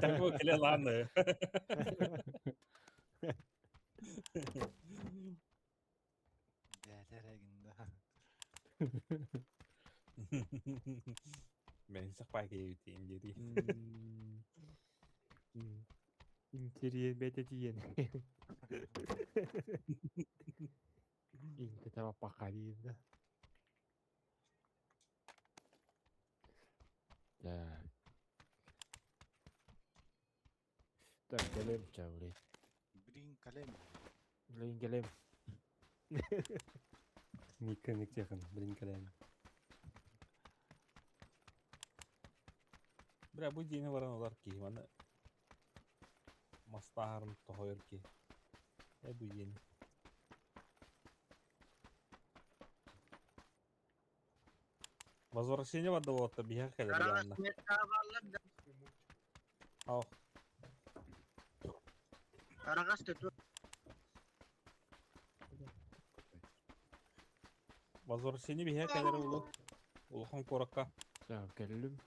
Такой келе ланы. Бәләрәгендә. Мен сақпай кейбитейін деді. Интерьер бәте тиен. Инте таба пақарин да. Так. Так, келем чавли. Блин, калем. Блин, келем. Микка миктехан, блин, калем. Бля, бу дени баран олар ки, маны мастахарын тохойор ки. Э бу дени. Возвращение бар да болот биха келе биланна. Ау. Возвращение биха келе улу. Улухан коракка. Так, келем.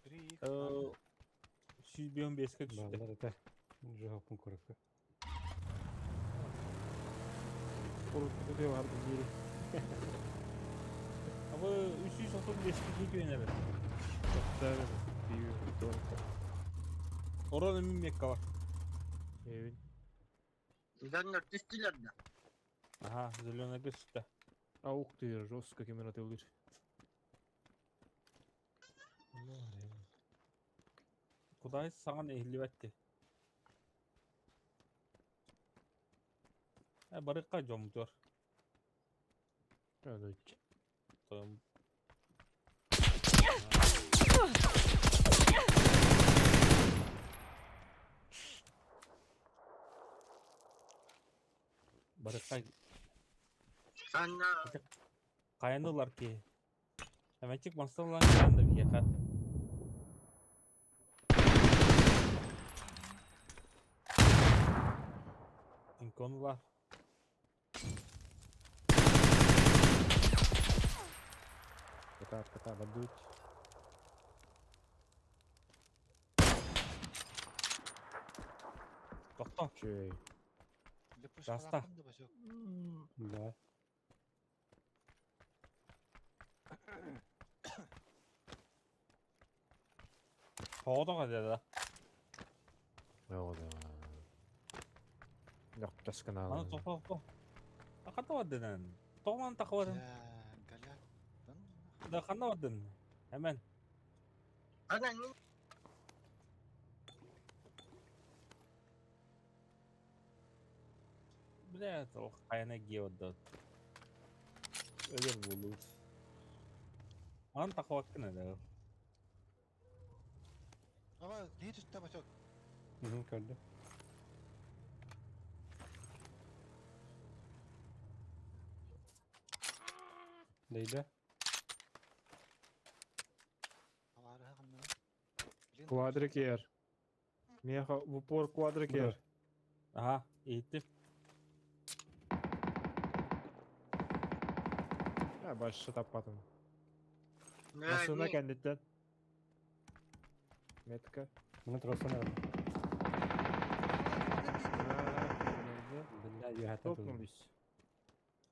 Три. Сүүс беске түстэ. Баллар это. Жохопун коракка. Урут барды бири. Абы 335 күйөнөр. Токтар. Бию. Орон эмин мекка бар. Эвин. Аха, зеленый түстэ. А ух ты, жестко камера ты улыр. Кудай саган эхлибетти. Э барыкка жомтор. Короче. Тоем. Барыкка каянылар ки. Эметик масталан каянды бияка. Инконлар. Ката, бадут. Тохто. Чүй. Даста. Лепушкалааххын да бачок. Да. Тоҕото да. Аны тохто тохто. Хата бардынан. Тоҕон тахварын. Галя. Да ханна бардын. Hemen. Ana ne? Бля, ол хайана геодот. Өлөр булу. Ан тахваккына да. Ама киһи түстэ бачок. Угу, көрдүм. Дейді. Аварыһа ханна. Блин. Квадрикер. Меха в упор квадрикер. Аха, иһиттим. Я башы таппатым. Масына кәндеттен. Метка. Мұны тұрасың ағын. Бля, юхата Топнулись.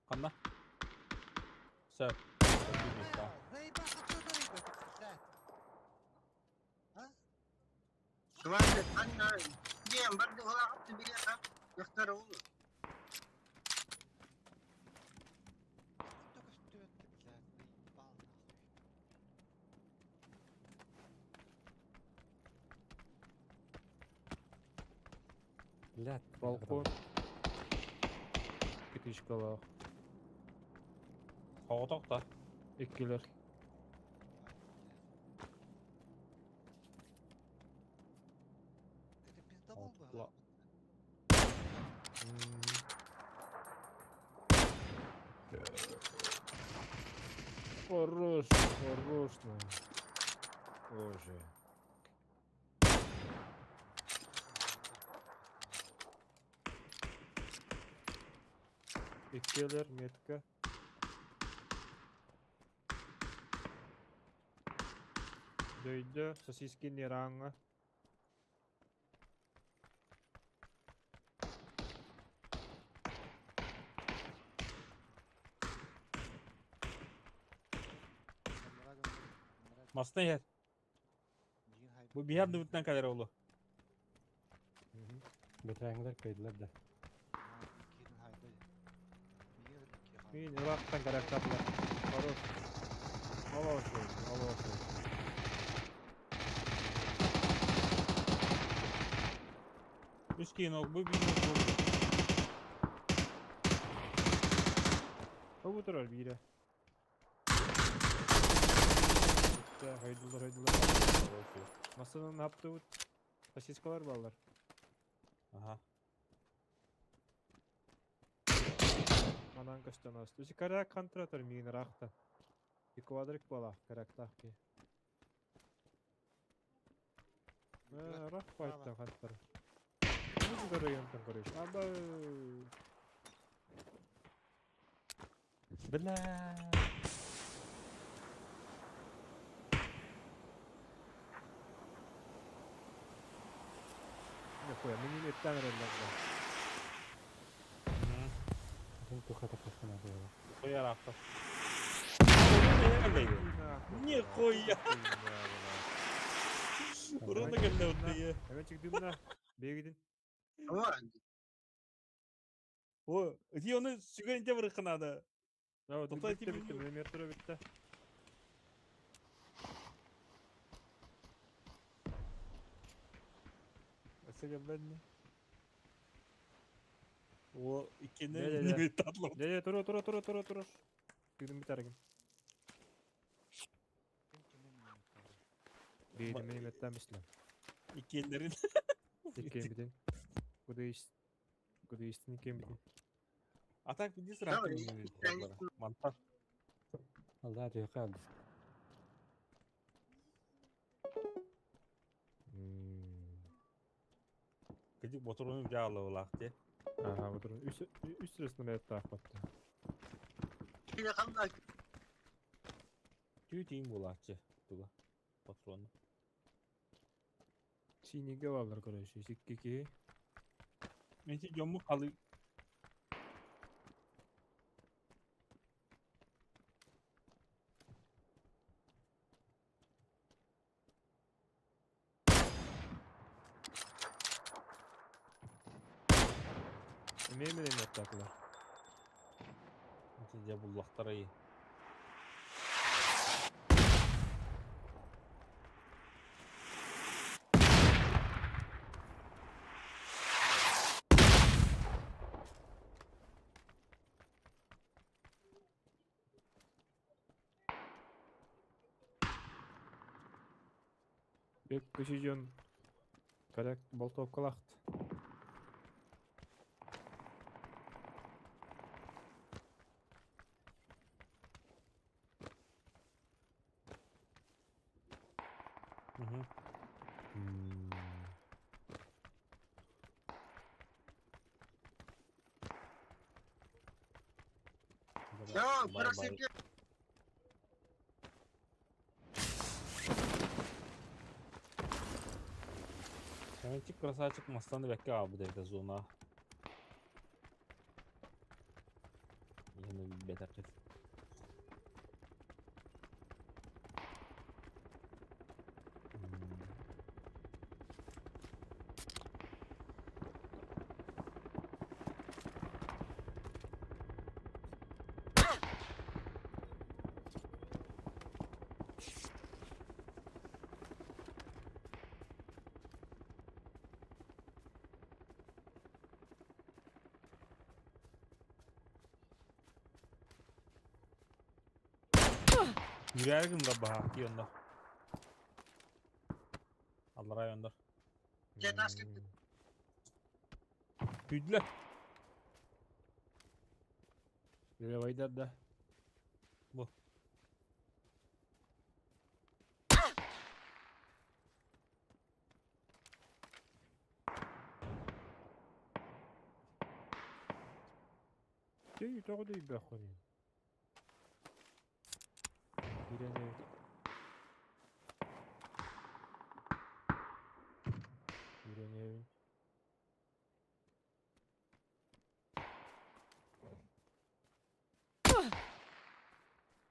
Ханна. Сөп. Заебал, хочу рыба, блядь. Квадрик anna. Diyen bardı ola attı bile ha. Yaktar oğlu. Только вперед, блядь, заебал нахуй. Бля, Балкон. Пятичкалах. Тоҕотохто. Иккилер. Это пиздобол был? Ла- Хорош, хорош. Боже. Иккилер, метка. Дөйдө, сосиски неранга. Масна иһэр. Бу биһэр дыбыттан калер олу. Бетерәңләр көйділер да. Мин Ирактан карактаплар. Хорош. Хорош, хорош. Үс киин ок бу биир ок бу. Бу турар бире. Хайдылар, хайдылар. Масанын апты сосискалар баллар. Аха. Манан көстөн аст. Үси карак контратор миин рахта. И квадрик бала карактах ки. Рах файттан хантар. Ну көрөйөн көрөш. Аба. Бля. Не хуя, мини меттен реллер. Атын тухата касына было. Хуя рахта. Нихуя. Урона келді өттіге. Hemen дымна. Бегидин. Ama О, ити оны сүгенте бір қынады. Да, Тоқтай битте тип битте, метро битте. Өсіге бәнне. О, икені Не, не, не. неме татлы. Не, не, тура, тура, тура, тура, тура. Бигдин битәргин. Бегидин мени меттен бислем. Икенлерин. Иккен битин. Куда ис. Куда истин иккен битин. А так иди сразу. Монтаж. Алда түйқалды. Кыдык ботурунун жаалы булак те. Ага, вот үс үс ресне мет тахпатты. bir kaldı. Түү тииҥ буолааччы туга патрона. Синигэ бааллар короче, икки киһи. Ити дьоммут халы Эмиэ мин аттаатылар. Ити дьэ буллахтарай. Бэк дьон коряк болтовкалаахт. Мгм. Все, Бай-бай. 47. Сэмэнчик красавчик мастан бэккэ аабыт эбитэ зона. Иһин билбэтэххит. Yürüyer да баха онно. Алларай оннор. Дьэ, таас кэттим. Күйдүлэр. Левайдар да. Бу. Түй тоҕо дөйбөххүнүй? Киирэн эбит. Киирэн эбин.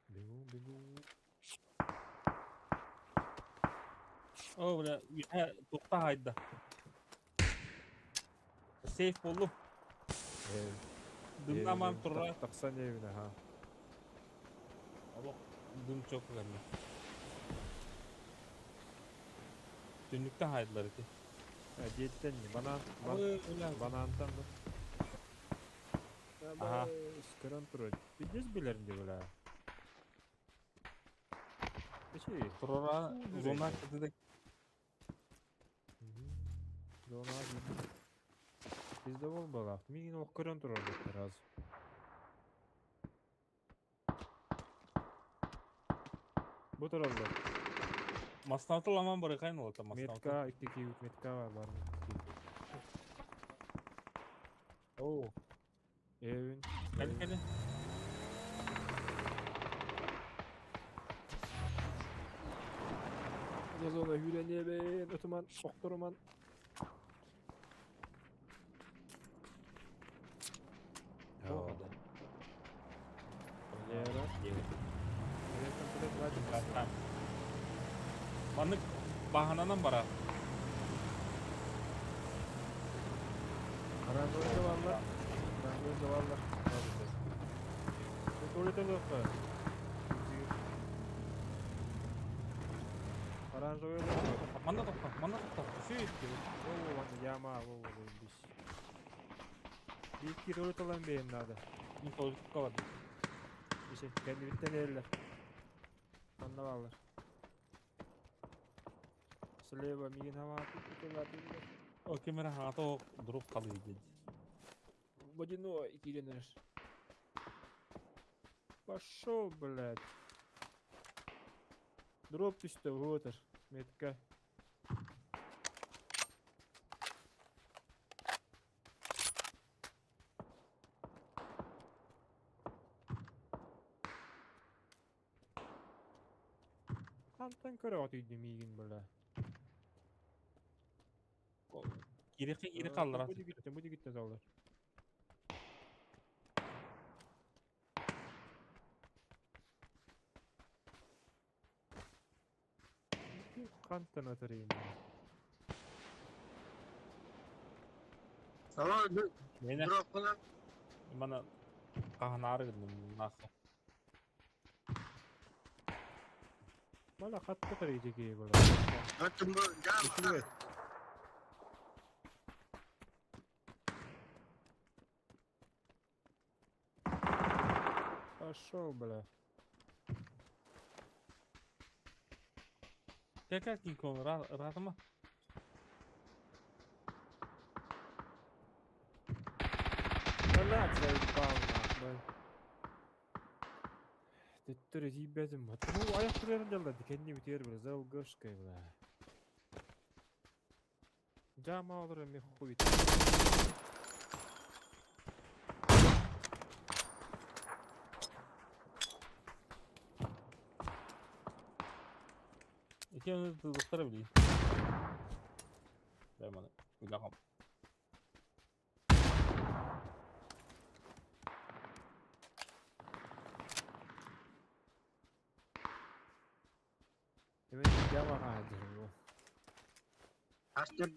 Бегу, бегу. О, бля, үөһэ туохта хаайда. Сейф буоллум. Дымнаман турар. Тахсан эбин, аха. Олох дым чок кэллэ. Түннүктэн хаайдылар ити. Диэттэн банан, Ой, бля. банантан да. Аха. Көрөн турар. Пиздец билэрин де бля. Эчи. Турара зона кытыда. Зона Bizde болбалах. Мигин ох көрөн турар раз. Бу тураллар. Мастантыл аман барыкайн олата мастантыл. Метка, икки киют метка бар бар. Оо. Эвин. Кели кели. Зона хүренебен, өтүман, охторуман. Оо, да. Лера. Маннык баһананан бара. Оранжевый валлар. Оранжевый валлар. Туалет алыахха. Оранжевый валлар. Манна тохто, манна тохто. Үсүй Во, вон яма, во, во, бис. Бикки туалет алан бэйэн надо. Мин туалетка бардым. Бише, кэннибиттэн эрэллэр. Манна бааллар. Слева мигин хама О, кемера хаҥата дроп халыы диэн. Водяной киирэн. Пошел, блядь. Дроп түстэ, вот аж. Метка. Хантан көрөҕүт миигин бля. Кириқи кири қалдыра. Бу дигиттен, бу дигиттен салдар. Хантан атарыйын. Ала Мені дропкалар. мана қағынары гындым нахы. Бала хатта тарыйы кии бала. Аттым бу жам. Пошел, бля. Tekrar King Kong rahatıma. Блядь, заебал нахуй. Төттөрү тиийбэтим. Ну, аяк турарын дьалла кэнни бүтээр бля, залгашкай бля. Жама олор эми хуй. İki önü tızlıklara bileyim. Ver bana. Bilakam. Эми жама хаадыр бу. Астыр.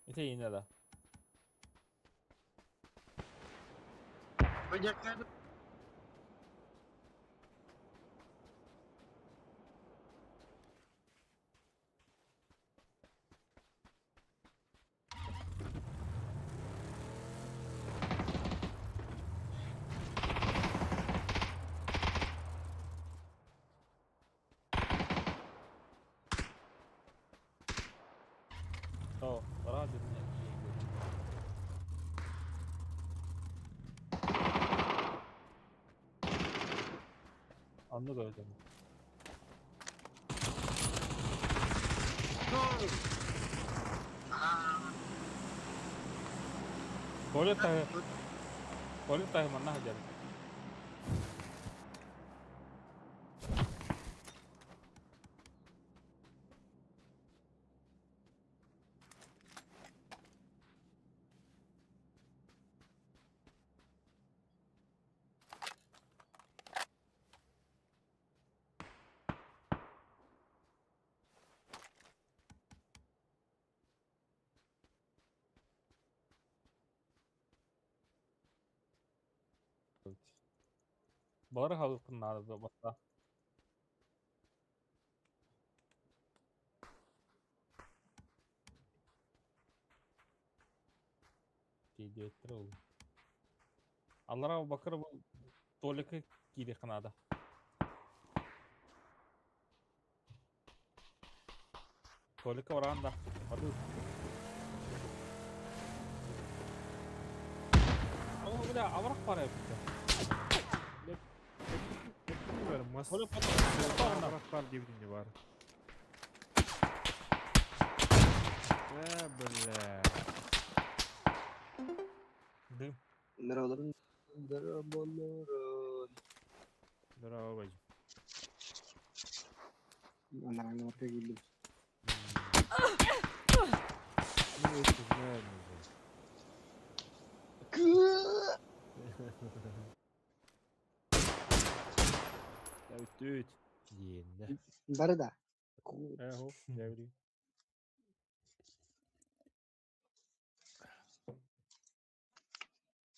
İte yine de. Bacaklar. Tamam. Radyo. Anlık öldüm. Аа. Tuvalet tahi. Tuvalet tahi manna hajar. Бары халыкын нады баста. Кейдеттір ол. Аллара бакыр бұл толики кири қынады. Толики оранда. Аду. Ama бля, аврах пара yaptı. Мас. Толя потом. Бар дебдине бар. Э, бля. Дым. Merhabalar. Merhabalar. Здорово, бажым. Анаңарга келдим. Ну, это знаем уже. Үт. Диэннэ. Бары да. Эхо, дәври.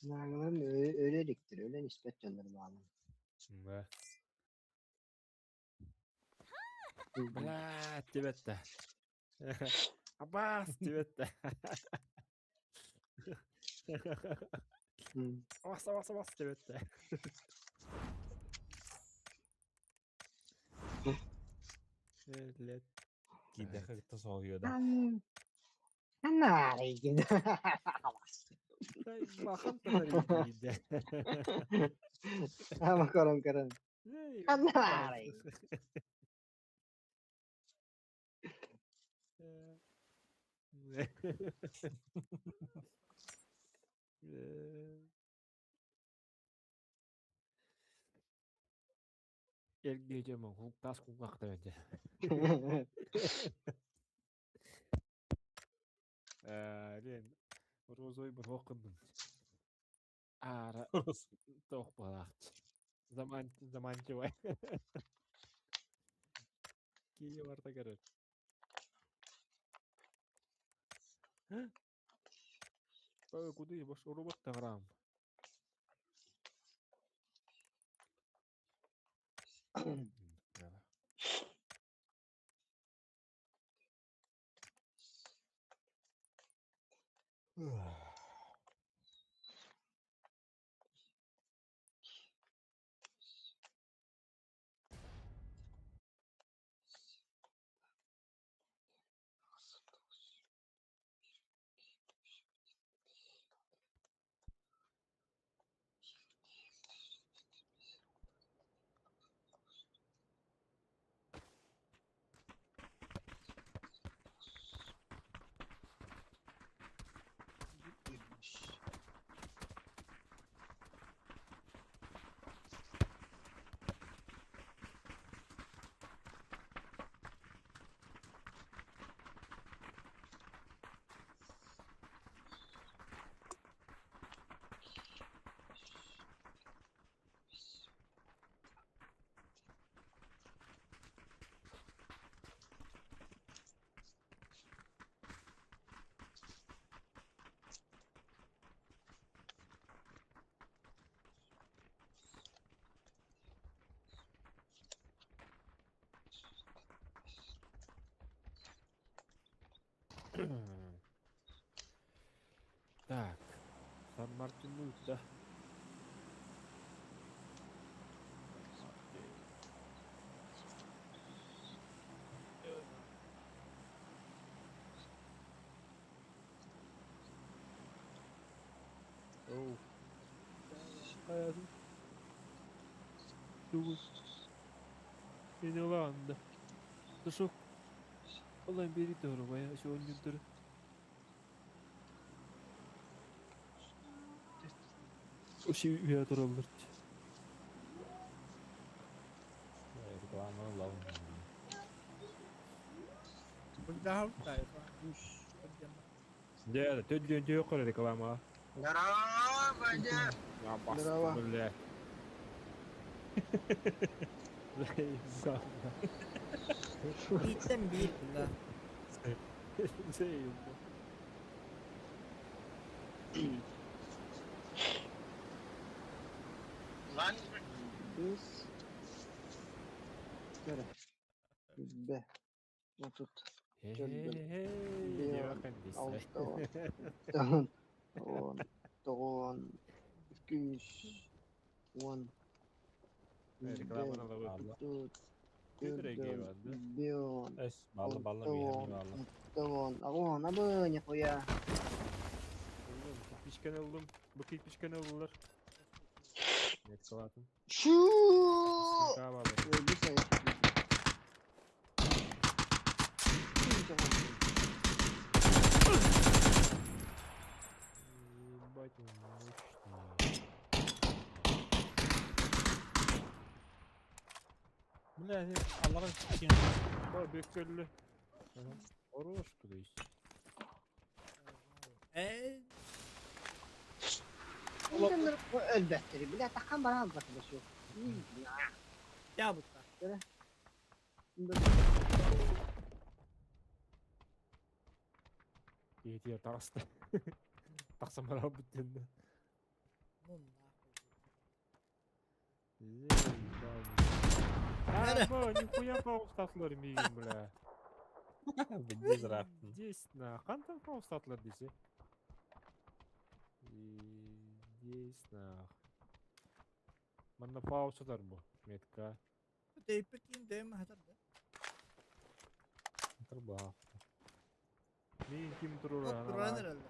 Анаңарым өлө эликтир, өлөн испет дьоннор баалар. Да. Бля, тебетте. Абас тебетте. Абас, абас, абас тебетте. Лет. Киде хакта соғуyor да. Анаарыйгин. Бахан татар Ама корон корон. Анаарый. Эргиэ дьэ таас кулгаахтар дьэ. Ээ, розовый быһох кырдым. Аара тоох быһалаахчы. Заман заманчивай. Киһи барта көрөр. Ой, куды баш робот таграм. Так, Сан-Мартин да. Оу. Hayatım. Дугу. Мени ылаанда. Тушок. Олай бери doğru бая şu oyuncuları. Оши үйә тураллар. Реклама лавын. Дә, төддөн төйө кор реклама. Здорово, дядя. Я бастым, Здорово. бля. Заебал. Бииртэн биир бля. Заебал. Lan Biz. Kere. Б. Вот тут. Хе-хе-хе. Биир, алта, он, тоҕон, үс, уон, Рекламаны алабы. тут, Көтөрө бион, Эс, баллы баллы миһэ баллы. тоҕон, аҕон, абы, нихуя. Кирпичкен алдым. Бу кирпичкен алдылар. Нет, салатым. Шу! Кабалы. Өлдү сайын. Ебать, он мощный. Бля, Аллаҕа киэн. Ба, бөккөллү. Хорош кудайс. Э, Өлбәттери, бля, тақан бара албат бу. я бутта. Етер тағысты. Тақсам бара бүттенді. Ну нахуй. А, нихуя пауыстатылар мигин, бля. Бідде зыраттын. Здесь на қантан пауыстатылар десе. Здесь на. Манна паусадар бу. Метка. Дейпекин дэм хатар да. Турба. Мигин ким турур От туран herhalde.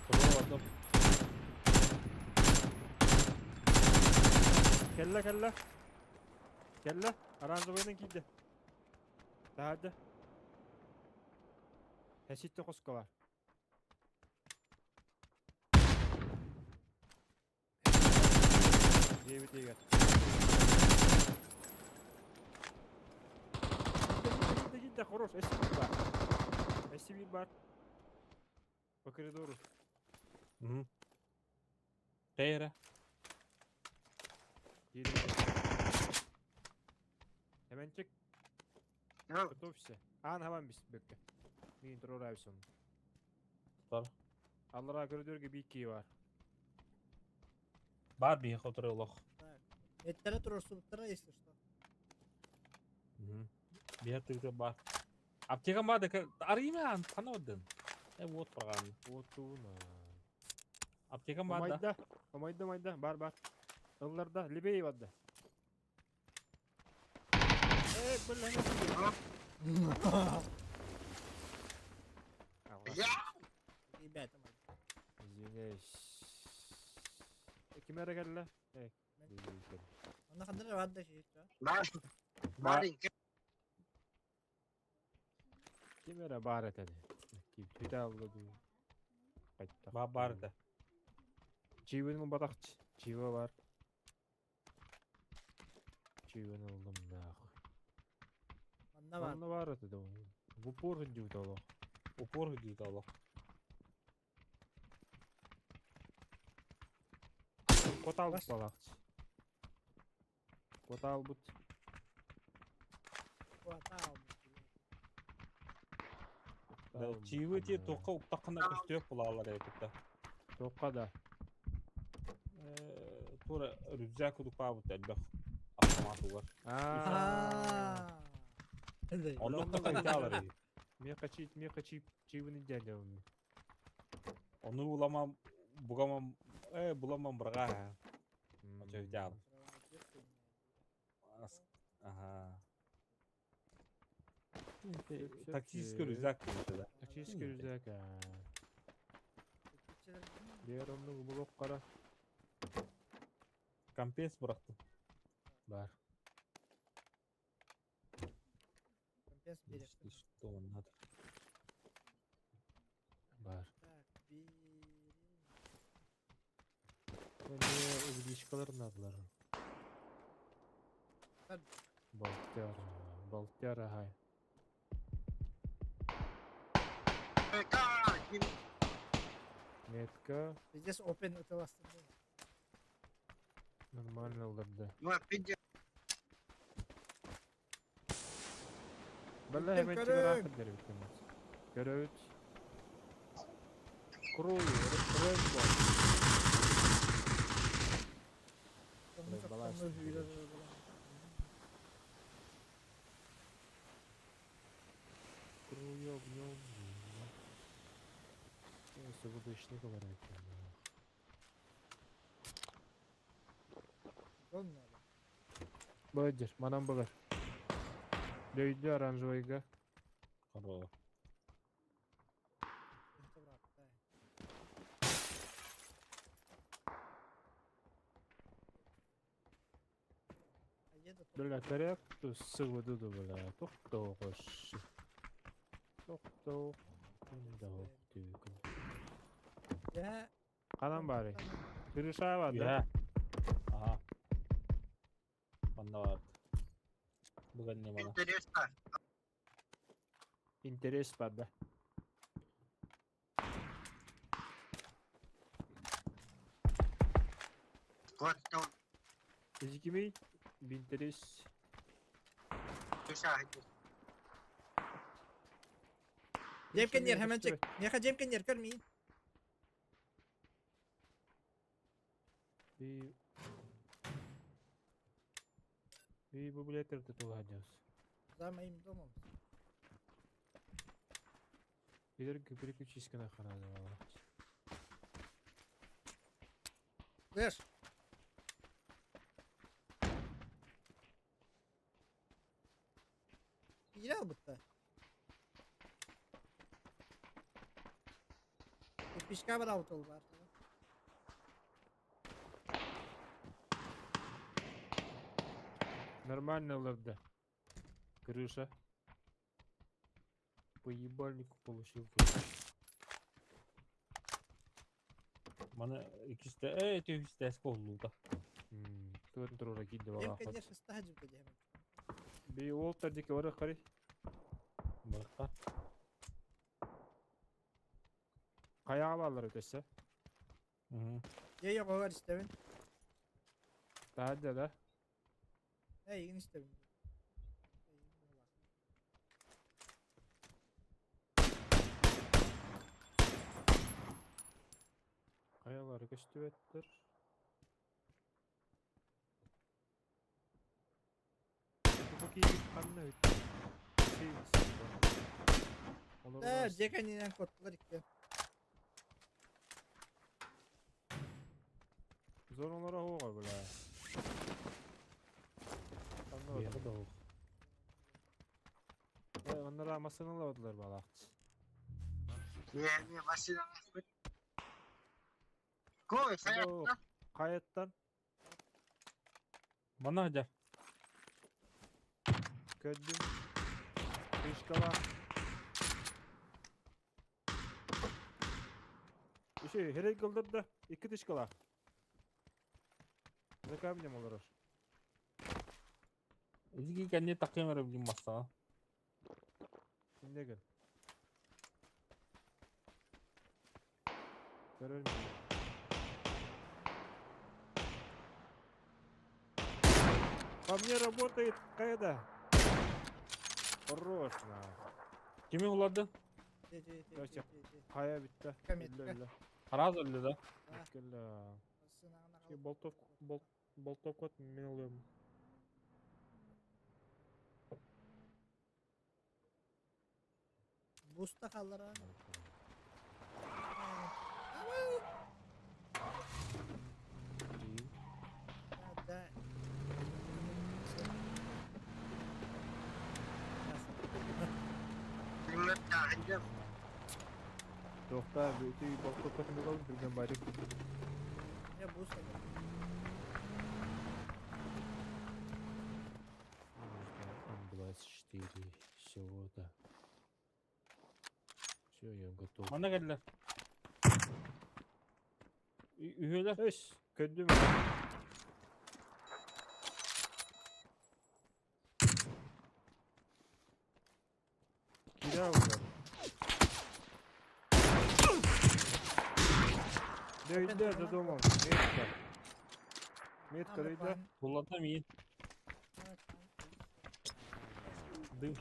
Турба. Келле келле. Келле. Оранжевыйдан кийди. Таһырдьа. Эситте хоско бар. Диэбит иһигэр. Да хорош, SCV бар. SCV бар. По коридору. Мгм. Тейре. Hemen çık. Готовься. Аан хабан бис бөккө. Мин турурабис оны. Тутар. Аллара коридорга бир кии бар. Бар биһи хотуру олох. Эттере турурсубуттара, если что. Биһи тыгы бар. Аптека бар да арыйма ан хана одын. Э вот проган. Отуна. Аптека бар да. Омайда. Омайда, майда. Бар, бар. Ылларда. Лебей барда. Э, бля, Я! Ребята, Извиняюсь. Ким эрэ кэллэ? Эй. Онно ханна бар да ши. Бар. Маленький. Ким эрэ бар этэ. Кип алды ду. Кайтта. Бар бар да. Чивин батакчы. Чива бар. Чивин алдым нахуй. Манна бар. Манна бар этэ да. В упор идут олох. Упор идут олох. Котал балакчы. Котал бут. Квартал. Чивы те тоққа уктақына көстөк булалар эпитта. Тоққа да. Тура рюкзак кудук баабыт элбэх автомат угар. Аа. Онно кайталар. Меха чип, меха чип, чивин дядя. Ону уламам бугамам э буламам брага. Очо дял. Ага. Тактический рюкзак да. Тактический рюкзак. Бер онну булок кара. Компенс бырактым. Бар. Компенс берет. Что он надо? Бар. Так, бери. Мне угличкалар надылар. Бар. Балтяр, балтяр, ага. Метка. Здесь open ытыластын. Нормально оларды. Бalla hemen Көрөң. чыгараахын дербиттен. Көрөбүт. Круй, Рэмбо. Балас. Крую огнем. Свободочный говорит. Бадер, манам багар. Дөйдү оранжевыйга. Хоро. Бля, корректу сывыды бля. Тоқтоғыш. Тоқтоқ. Түйкін. Канан бары. Крышава, да? Я. Ага. Манна бар. Бүгін не мана. Интересно. Интерес бар, да. Вот что. Изикимей, интерес. Жемкенер, hemen чек. Меха жемкенер, көрмейін. И... И библиотека туладиос. За моим домом. Илерге переключись на хана. Слышь? Киирэ бутта. Кирпичка бар аутол бар. Нормально лырды. Крыша. По ебальнику получил. Маны иккистэ э түһүстээс коллуута. Тугун туруора киирдэ Им, балаахпат. конечно, стадию диэм. Би уолтар диэки барыах карый. Барахха. Хайаҕа бааллар өтөссө. Дьэ, оҕоҕор истэбин. Таһырдьа да. Эйигин истэбин. Хайалары көстүбэттэр. Бу киһи ханна үт? Э, дьэ кэннинэн куоттулар икки. Зоналара оҕо бля. Ханна Бэйэҕэ да оһох. Э, оннора массыыналаабатылар баалаахтыс. Не, машина. Кой, хайа. Хайаттан Манна сылдьар. көрдүм. Фишкалаах. Еще херей кылдырда. Икки тышкалаах. За камнем олорор. Ити кэнни такыам эрэ билим массаҕа. Инне гын. Көрөр мин. По мне работает Кэда. Хорош, нахуй. Кими уларды? Короче, Хайа битте. Кометка. Үллэ, үллэ. Хараас өллө да. Кэллэ. Болтов, бол, болтовкот мен ылыам. Буста халлара. Да. Тоқта, өте болтовкот мен ылыам, түрген барып. Я буста. М24 всего-то. Все, я готов. Манна кэллэр. Үһүөлэр. Өс, көрдүм. Кира алды. Дөйдө, за домом. Метка. Метка дөйдө. Булларда миин. Дым.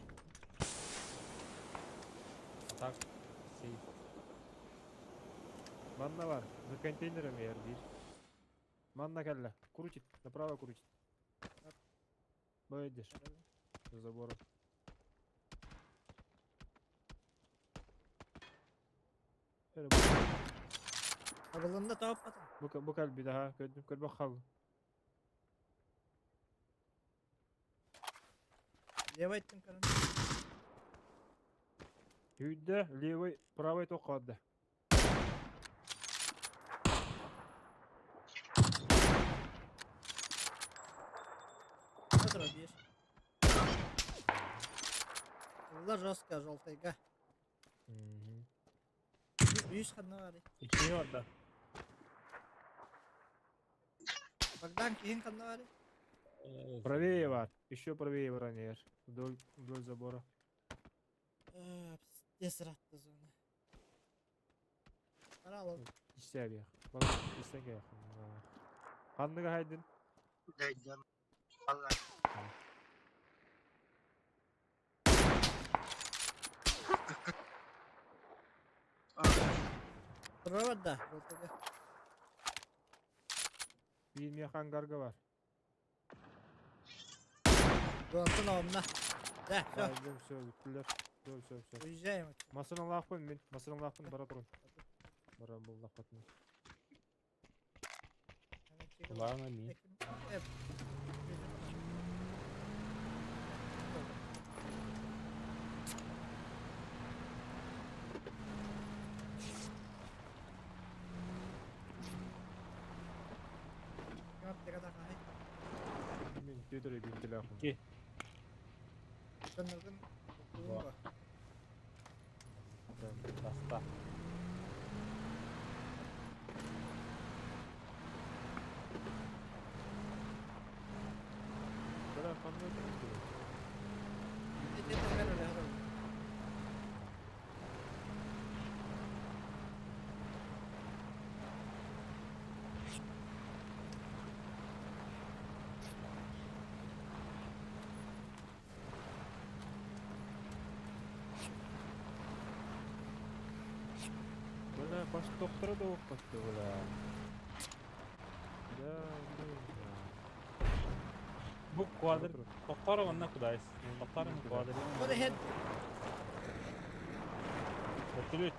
Так. Сейф. Манна бар. За контейнером ер бир. Манна кэллэ. Крутит. Направо крутит. Бойдешь. За забором. Эрэ, Абылында тауып потом. Бу бу кэлби daha көрдүм көрбөх хал. Левый айттым көрін. Үйдө левый правый тоққады. Смотри, видишь. Улар жестко желтыйга. Үс ханна бар. Икки бар да. Богдан киһин ханна бар. Правее бар. Еще правее бронер. Вдоль, вдоль забора. Пиздец ратты зона. Қаралы. Истәбиях. Бала истәгә. Ханныга хайдын. Дойдем. Алла. Тұра бар да, желтыйга. Бир механгарга бар. Зонатын оғымна. Да, все, Хайдым, все, бүттүлөр. Все, все, все. уезжаем. Масына лақпын мен. Масына лақпын бара турун. Бара бул лақпын. Kulağına миин. Мен төтөрө бинти лақпын. Икки. Таста. Бля, ханна түстү? Бля, баш доктора да оқпатты, бля. Да, ну, Бу квадр. Тоқтары онна кудайс. Тоқтары квадр. Go ahead. Вертолет.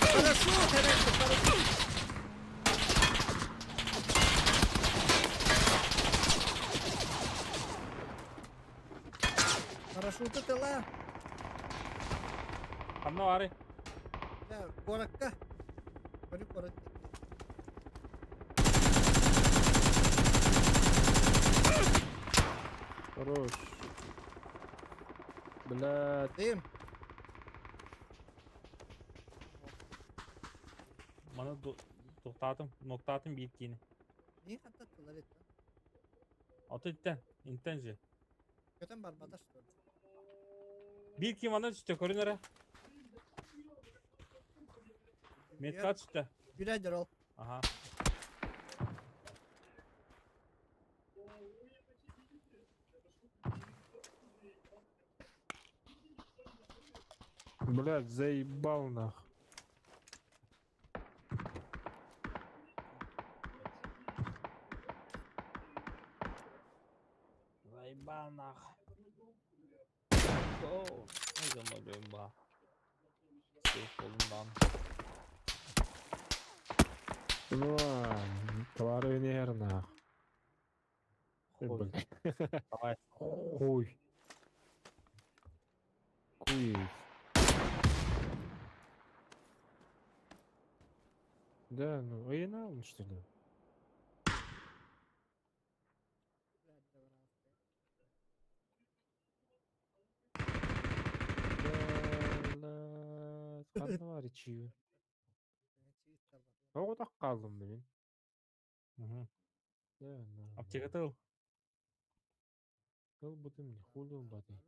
Парашют, хорошо, парашют. Парашюты тыла. Ханна бары. Да, городка. Көрү город. Хорош. Бля, Дым. Маны тоқтатым, ноктатым биткені. Не хаттаттылар это? Аты иттен, интен же. Көтөн бар баташ. Бир ким ана түстө көрүнөр. Метка түстө. Күрәдер ол. Аха. Блядь, заебал нах. Заебал нах. Go. Ne zaman ba. Şey kolundan. Бля, твары нер нах. Э, Хуй. блядь. Давай. Хуй. Хуй. Да, ну, а я на что ли? Блядь, ханна бар ичиги. Оҕотох хааллым мин. Мгм. Да, ну. Аптека тыл. Ылбытым не хули ылбатый.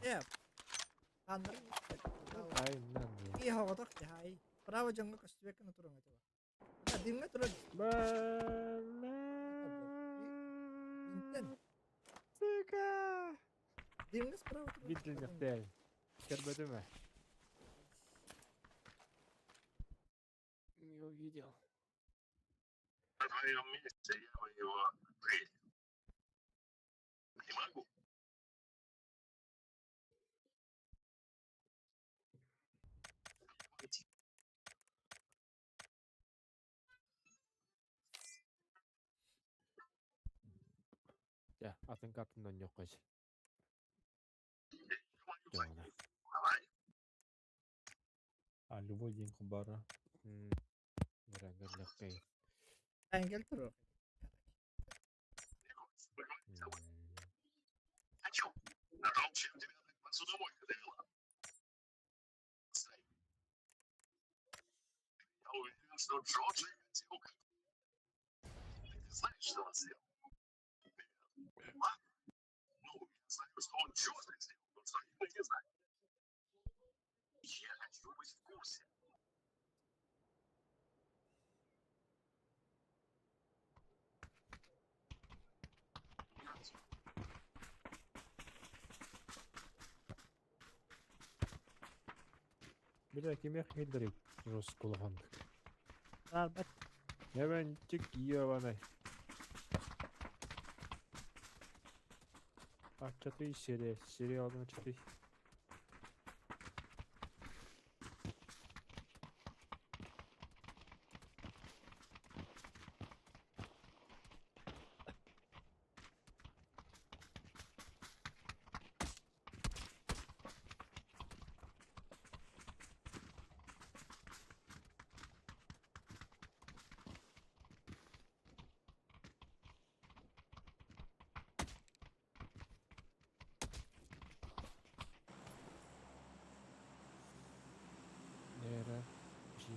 Э. Аннар. И хоҕотох дьаһай. Право дьоҥҥо көстүбэккэ туруҥ этэ. Да, дымҥа турар. Интен. Сука! Дымҥа справа турар. Бидилнехтэл. Көрбөтүмэ. Не увидел. На твоем месте я бы его принял. Не могу. Дьэ, атын картынан ньоккой. Давай. А, любой день хубара. Мирагарлыккай. Ангел турар. Не хочется поговорить с тобой. О чем? О том, чем тебя так посудомойка довела. Стой. Я уверен, что Джорджи хотел как... Ты знаешь, что он сделал? Ладно. Ну, я знаю, что он черт сделал, но что именно, не знаю. Я хочу быть в курсе. Бля, кимех хилдерик жосткулахандык. Барбат. Эвентик ебаный. Ачатый серия, сериалын ачатый.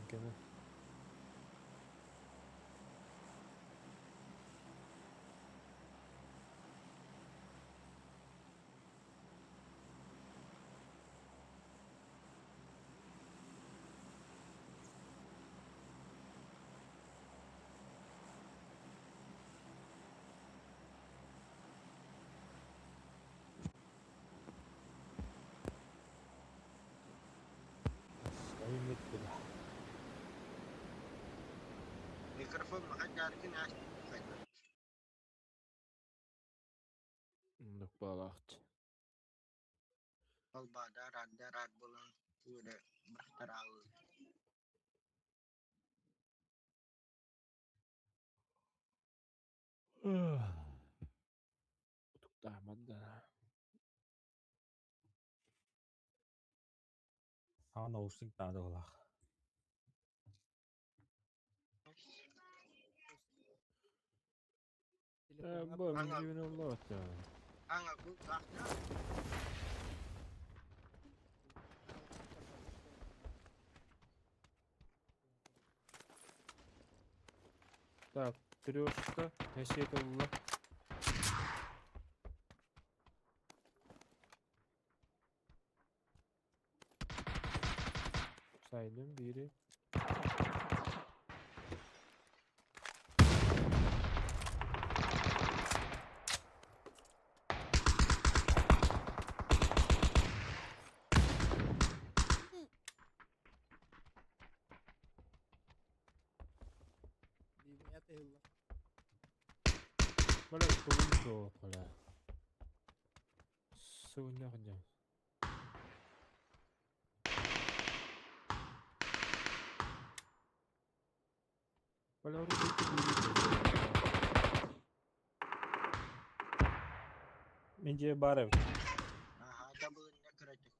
Кеми. Микрофон махаджаркин ааспыт. Оннук баалаахчы. Албадар аддар булан тура бырахтараалы. Утуктаамат да. Саҥа наушник наада буолаах. Бу милион оллоот. Аңа кулгаахта. Так, трешка, хесет олла. Saydım biri. Бля, кулун бля. Суня. Бля, Мен же бар эбит. Аха, дабылынна кыратык.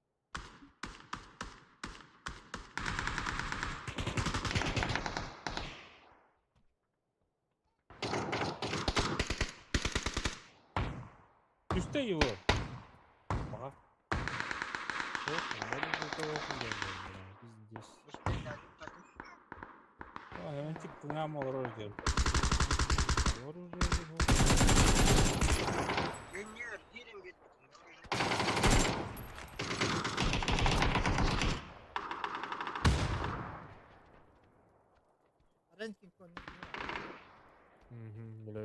Түстэ его. Ага. Пиздец. Hemen кыңам олорор диэн. Оружие. Генер, дирим бит. Рэнкинг он. Угу, бля.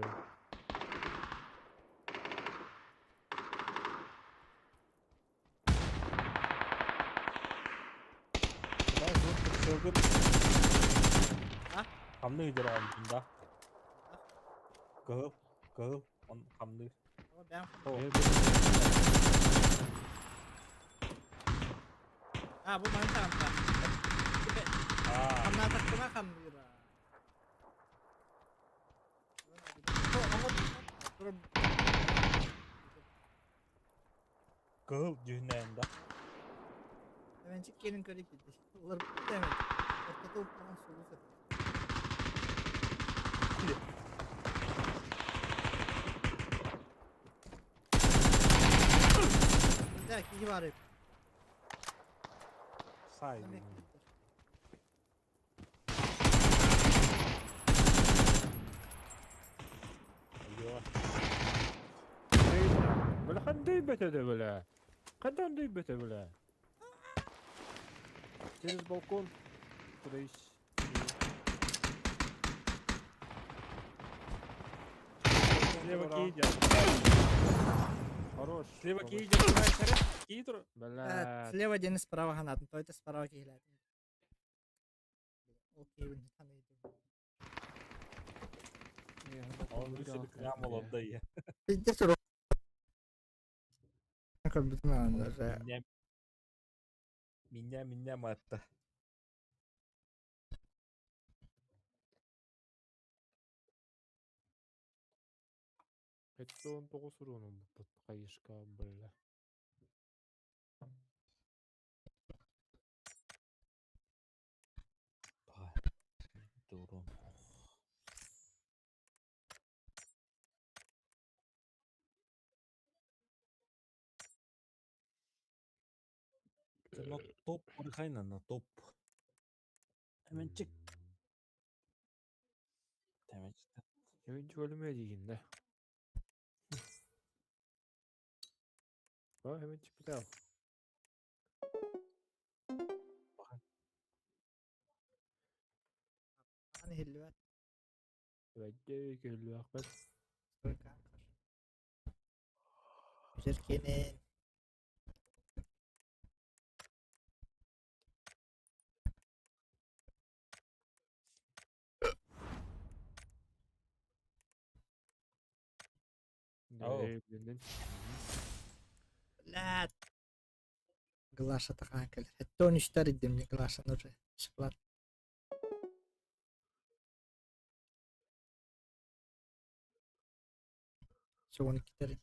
Да, вот сылгыр. А? Хамны ыдырам да. Кыһыл, кыһыл, он хамны. А, бу маны таамта. А, Хамнаатахпына хамныыра. Кыһыл дьүһүнээн да. Hemencik gelin körü gitti. Олар demek. Ortada уппаган сулус это. Да, киһи бар эбит. Сай. Йо. Бля, хандай бөтөдө, бля. Хандай бөтө, бля. Через балкон. Куда ищ? Слева киидя. Хорош. Слева киидя. Киидр. Бля. Слева дени справа ханатын, то это справа киһилээтин. Окей, бин ханыйдым. Он үсү кыңам олордо ия. Пиздец урок. Көрбүтүм аннары. Миннем. Миннем, миннем атта. Это он тоҕус уруонун буппут хайышка, бля. Дурун. На топ на топ. Hemencik. Hemencik. Hemencik ölmüyor diyeyim de. Ha hemencik bir daha. Аны иһиллибэт. Көрүлүөхпэт. Бүтэр киэнин. Oh. Билиннин. Блядь. Глаша такая кэлэр. 73 идем мне Глаша уже. Бесплатно. 12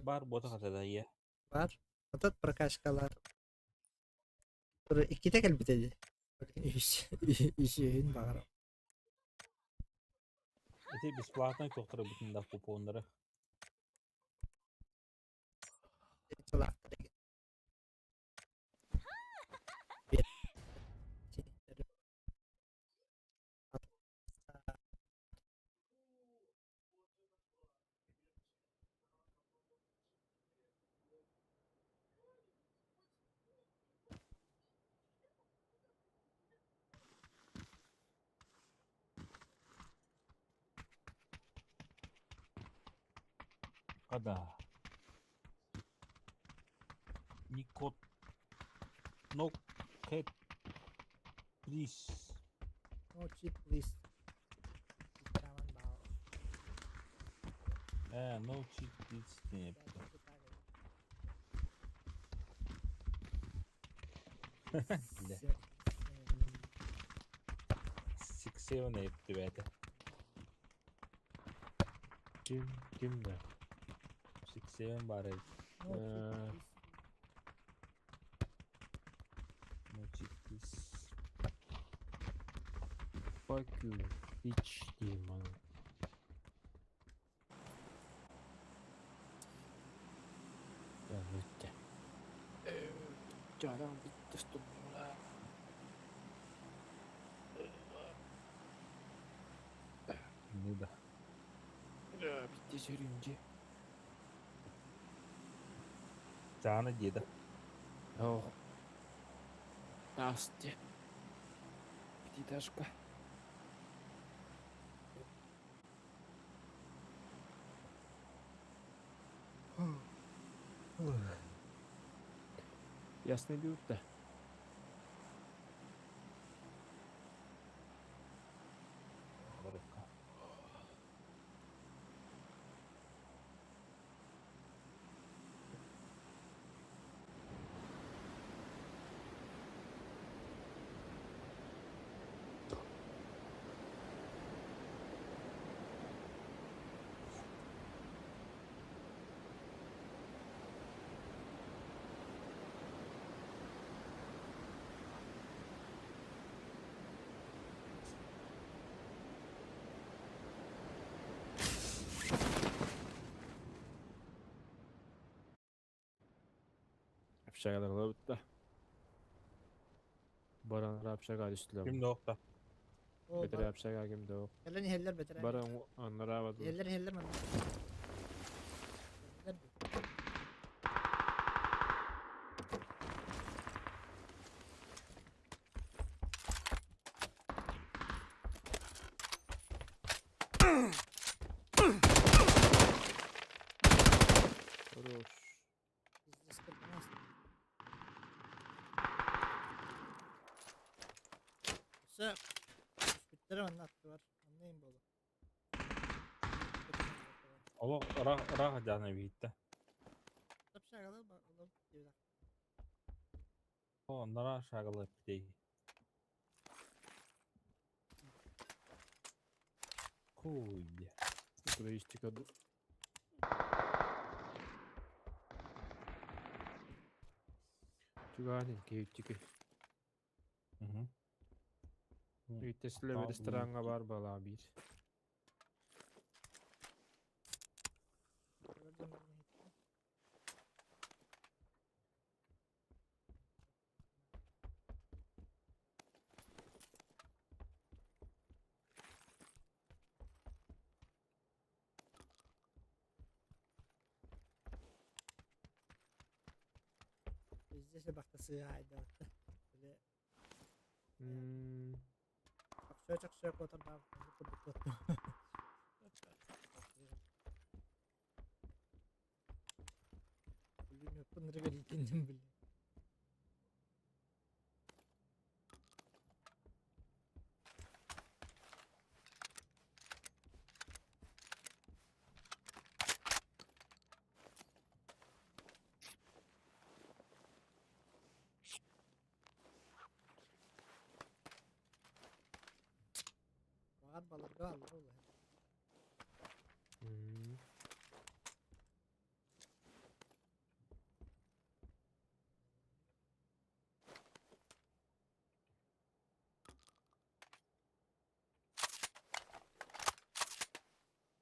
Бар бота хатада иә. Бар. Отот прокачкалар. Иккитэ кэлбитэ дии. Үсүһүн баҕарам. Ити бесплатно тохтора бүтүн да купоннары. Салаахтар Када. Никот. No cat. Please. No cheat please. No cheat please диэн Бля. 6 7 8 диэбэтэ. Ким ким да. 6 7 баар эбит. No cheat please. No cheat please. Fuck you bitch диим аны. Я бүттэ. Жаран бүттэ стумула. Ну да. Бүттэ сөрүмдьи. Чаана диэдэ. Оо. Насте. Пятиэтажка. Ясный бьют да. Барыкка. Общагалар бутта. Баран общага түстүлэр. Ким да Оо, Бетер бар. общага ким да. Кэлэн иһэллэр бэтэрээ. Баран аннара бадыл. Иһэллэр иһэллэр манна. Иһэллэр. Хорош. Пиздец, кырдьаҕас. Өссө түспүттэрэ манна аттыбар. Манна им буолуо. Олох ыраах ыраах дьаана бииттэ. Общагалар олор диэбит. О, нара шагала птей. Хуй. Туристика. Чугаанын кейүттики. Мгм. Үйтесле ресторанга бар бала бир. Олор дьон манна иһиттэ. Десе бахта сыаайдабытта. Били чохсо-чохсо куотардаабыт курдук куоттум. Пулеметпын рыгалитинним били. Баҕар баларга бааллар ол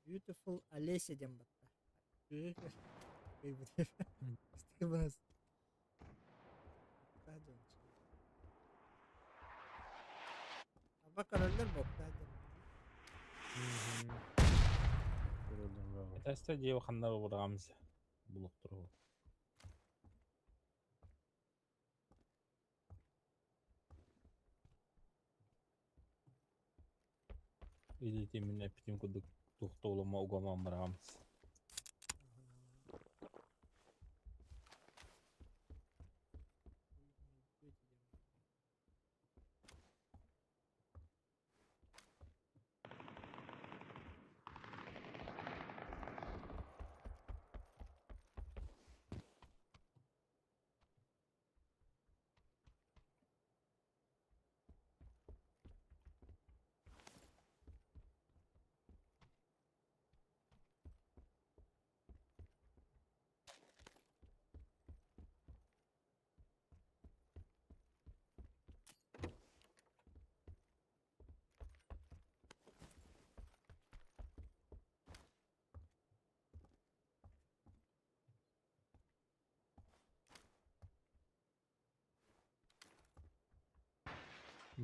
Beautiful Олеся диэн батта. Аба көрөллөр буолта диэн. Этээстэ дьиэ ханна быраҕамса булуктур. Илиитин мин эппитим курдук туох да улама угаман быраҕамс.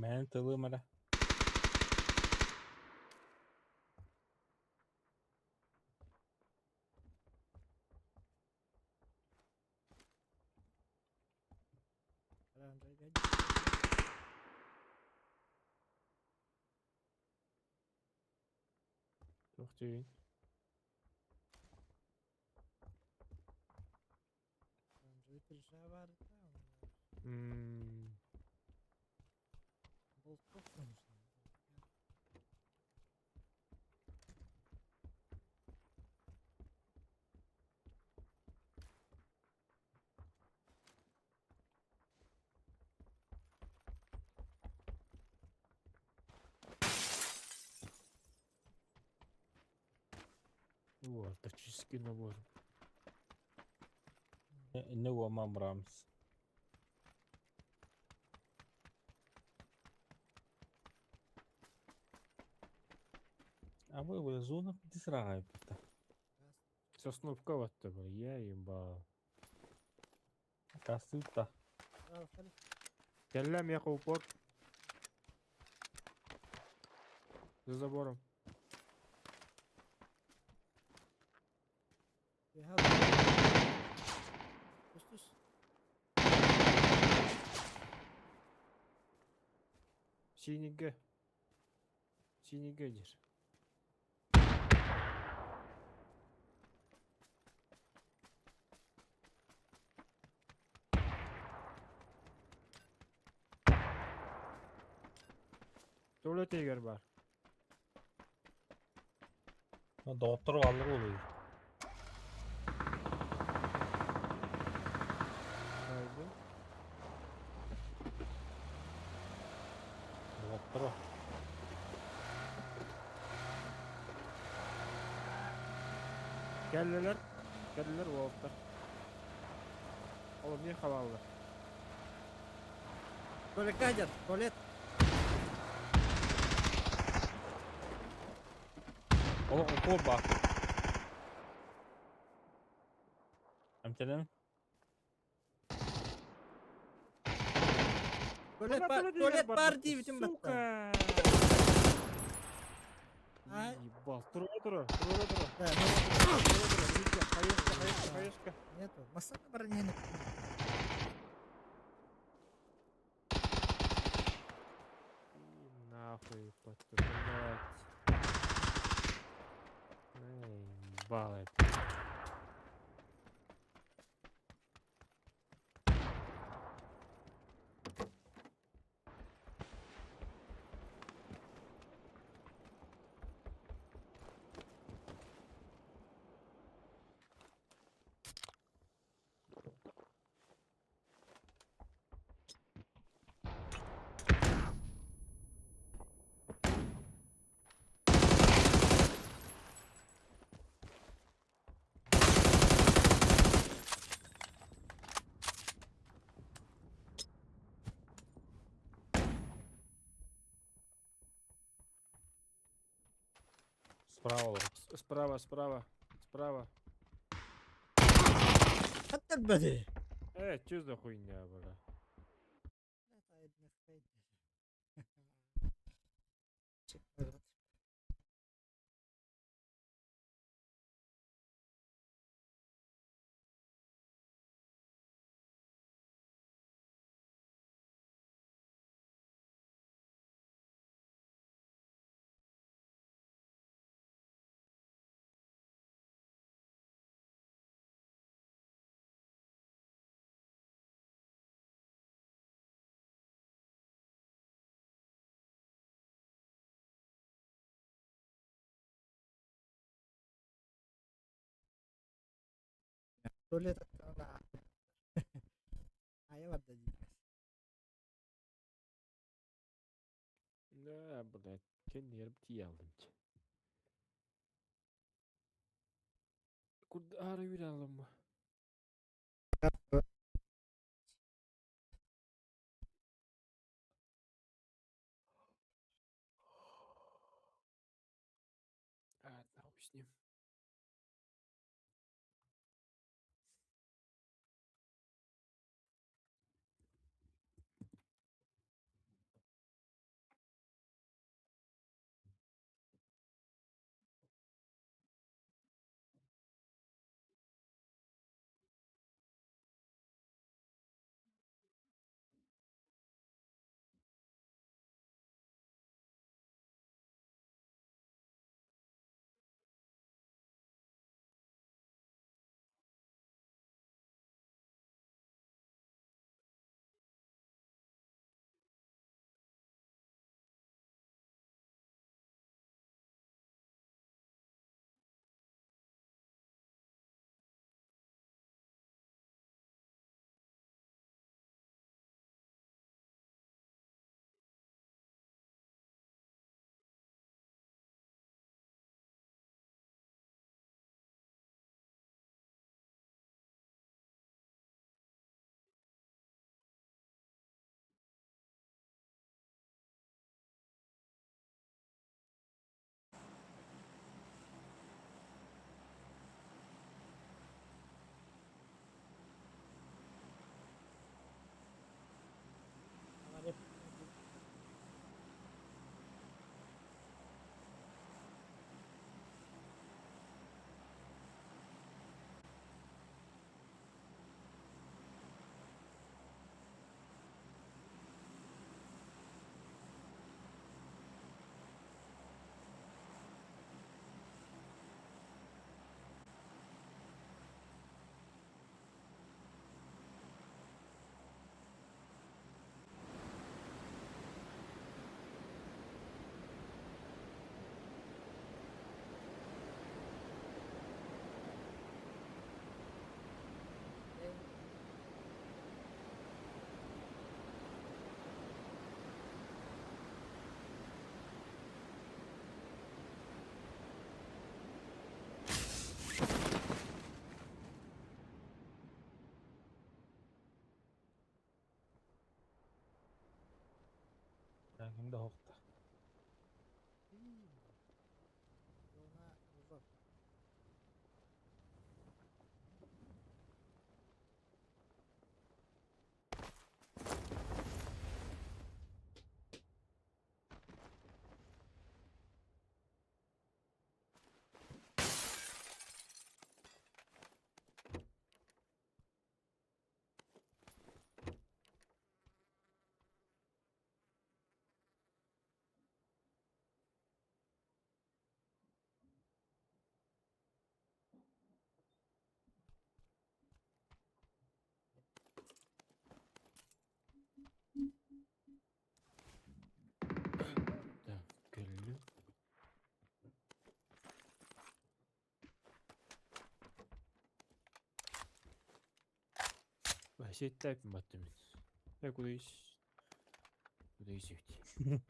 Мэн тылым эрэ. Туох диигин? О, тактический набор. Инне уома быраамс. А вы вы зона дисрагайпта. Сосновка вот тебе, я ебал. Касыта. Кэллэм я упор. За забором. Синий Синий Г диир. Туалет иһигэр баар. Доҕоттору бааллар буолуо. Айбын. Доҕоттору. Кэллилэр. Кэллилэр уолаттар. Ол эмиэ халааллар. Туалекка сылдьар, туалет. Олох укуол баар. Эмтэнэн. Туалет бар, туалет бар диэбитим батта. Ебал, тура тура, тура тура. Да, Тура тура, Витя, хаешка, хаешка, хаешка. Нету. Массана бар не. Падает. Справа олорор. Справа, справа, справа. Хаттарбады. Чё за хуйня, бля? Туалет Айа барда дии. Да, блядь, кэннигэр тиийэ алдым. Куда үүрэн алым? А, нахуй с ним. Ким да хохта. Сеттэп баттым. Э кудайс. Кудайс бит.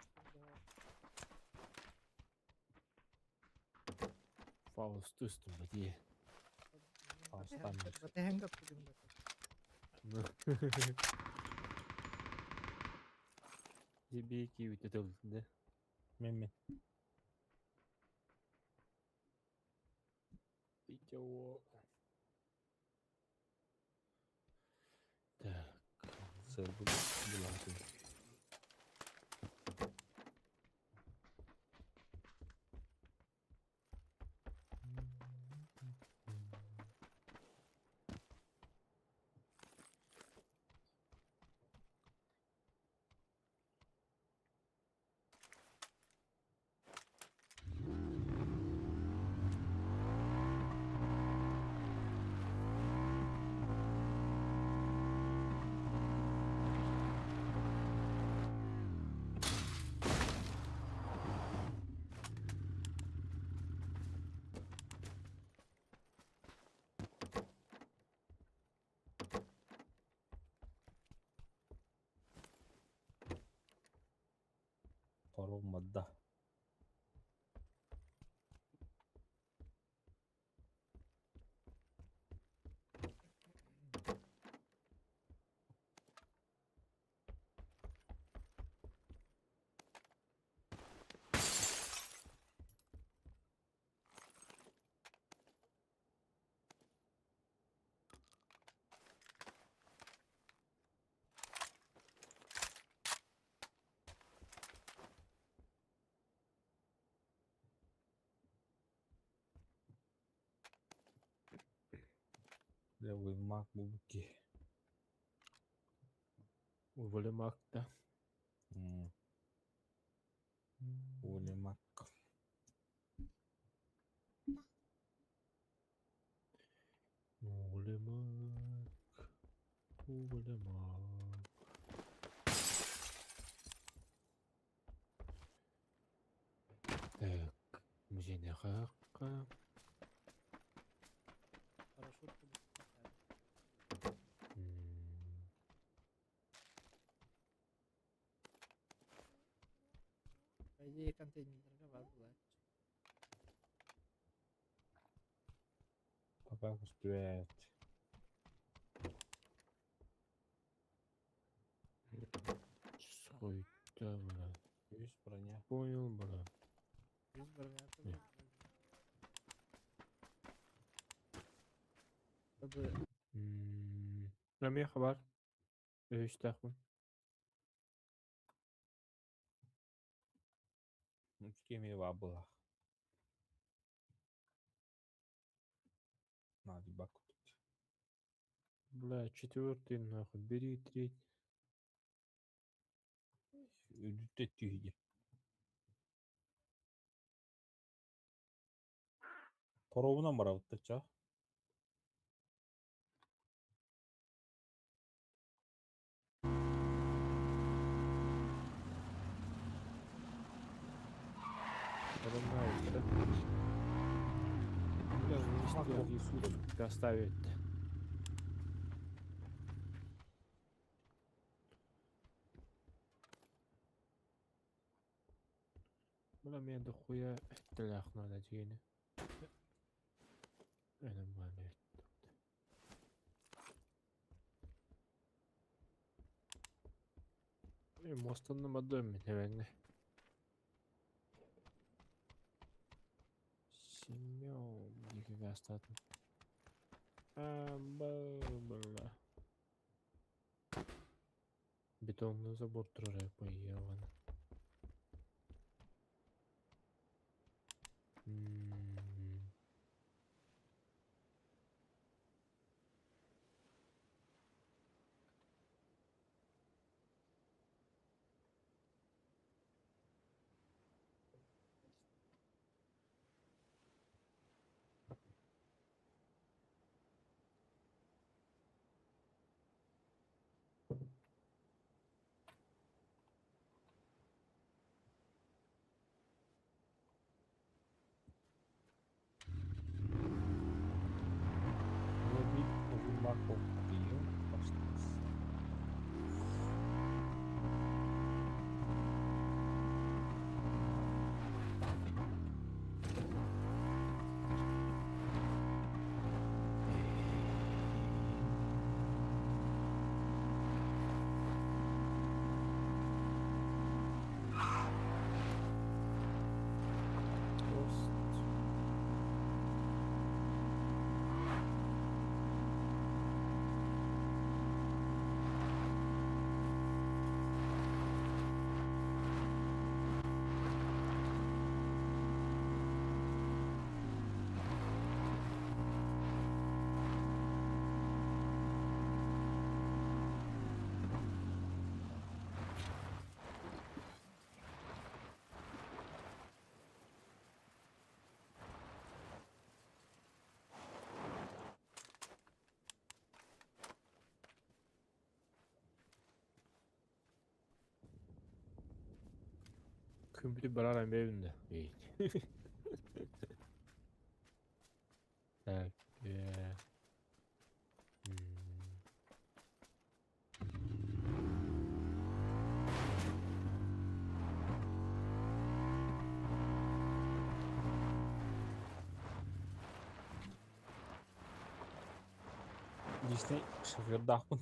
Фаустус бати. Фаустан. Батыһан каппытым Зибики үтөтөлдө. Мен. Видео. Так. Сыр бұл бұлатын. Паром мадда. Левый мак бубки. Уволемак, да. Уволемак. Уволемак. Уволемак. Так, музейная хакка. Парашют. По идее, контейнерга бар была. Пока успеет. Сколько, бля. Есть броня. Понял, бля. Плюс броня. Не. Чтобы Рами хабар. Өйстәхмін. Ну, кеми была. Надо баку тут. Бля, четвертый нахуй, бери третий. Үдүттэ түйде. Поровунан барабытта ча. Ровно да? Бля, не успел Иисус доставить. Бля, мен дохуя телях надо дегені. Нормально. Мостонно мадом, наверное. Семен, нифига остаток. А, бла. Бетонный забор трое поела. Күн бүтүп барар бэйбин да. Так. Дисней шофердаахпын.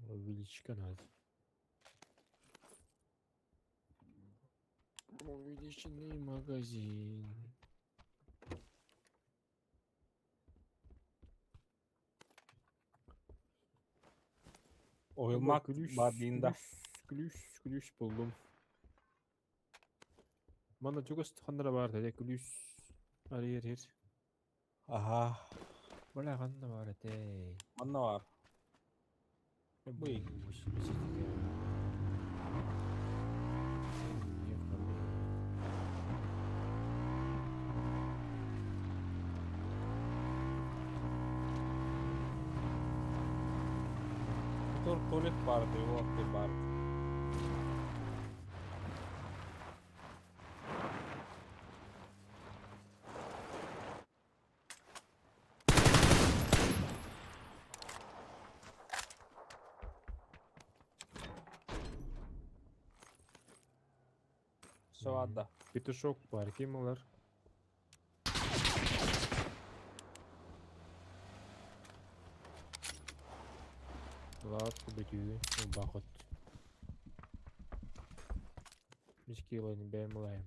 Увеличь надо. Увеличенный магазин. Oyulmak Gülüş, бардиында. Gülüş, gülüş buldum. Манна чугас ханнара бар деді күлүс арыйыр хир. Аха. Бала ханна бар этэй. Манна бар. Бый. Мотор туалет барды, вот ты барды. Все, ада. Петушок бар, ким олар? Лапку бүтүү, бахот. Мишки лайн бэм лайм.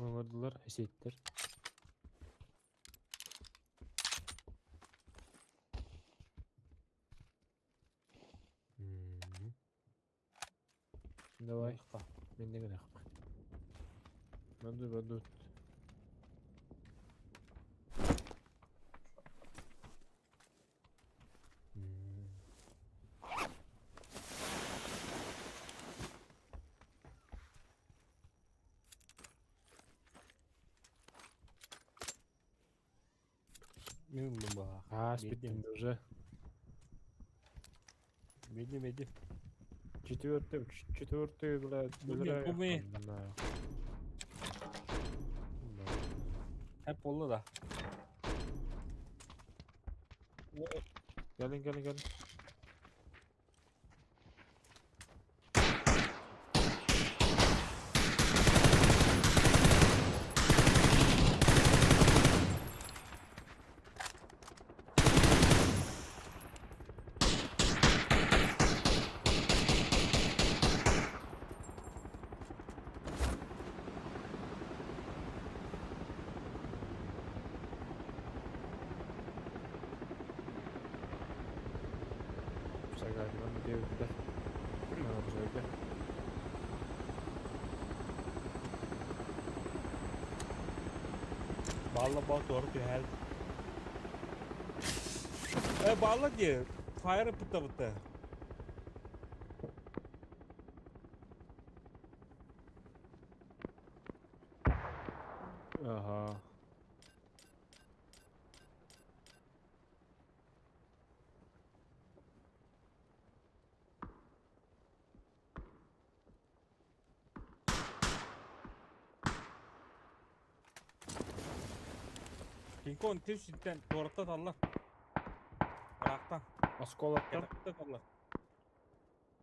Оңырдылар, әсеттер. Давай, мен деген ақ. Баду, баду. Мен ба. А, спиттим уже. Меди, меди. Четвертый, четвертый, блядь, Бу ми. Hep oldu da. Gelin gelin gelin. Сагайдан девді. Мына Bağla bal doğru hel. E bağla diye. Fire pıta pıta. Aha. King Kong tüs sitten tuoretta tallar. Bıraktan. Осколоктар. Кетакта tallar.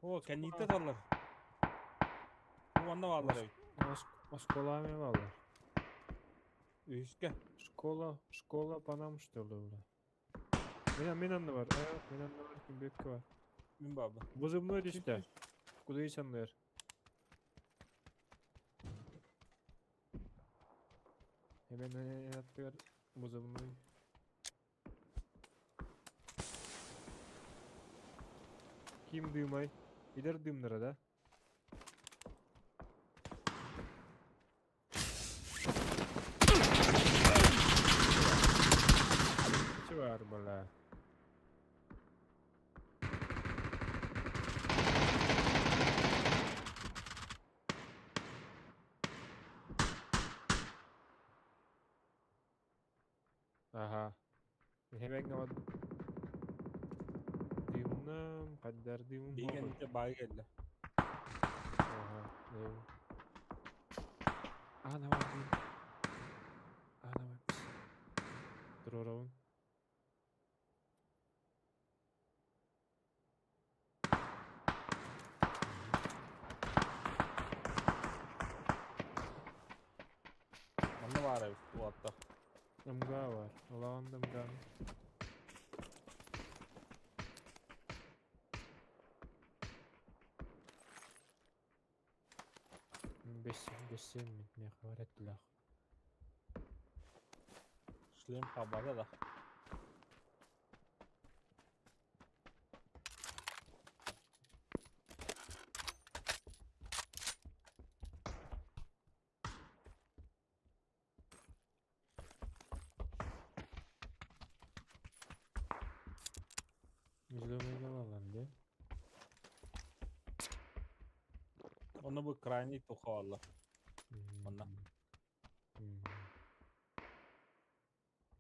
O kendite tallar. Bu anda varlar evet. Осколами валар. Üske. Школа, школа по нам что ли, бля? Меня, меня var. Evet, меня var. Kim büyük var. Min baba. Вызывной işte. Куда insanlar? Hemen atıyor вызывной. Kim duymay? Gider dümlere da. Чувар бала. Аха. Эһэбэҥ дыымным, хаддар дыымым Биһиги кэнниттэн баайы кэллэ. Аха. А, давай, дым. А, давай. Туруорабын. Манна баар эбит уолаттар. Ымгаа бар. Улахан да ымгааны. Бэс бэс миэхэ бар эттилэх. Шлем хабата да. Зеленый алан да? Онно бу крайний тухалла. Онно.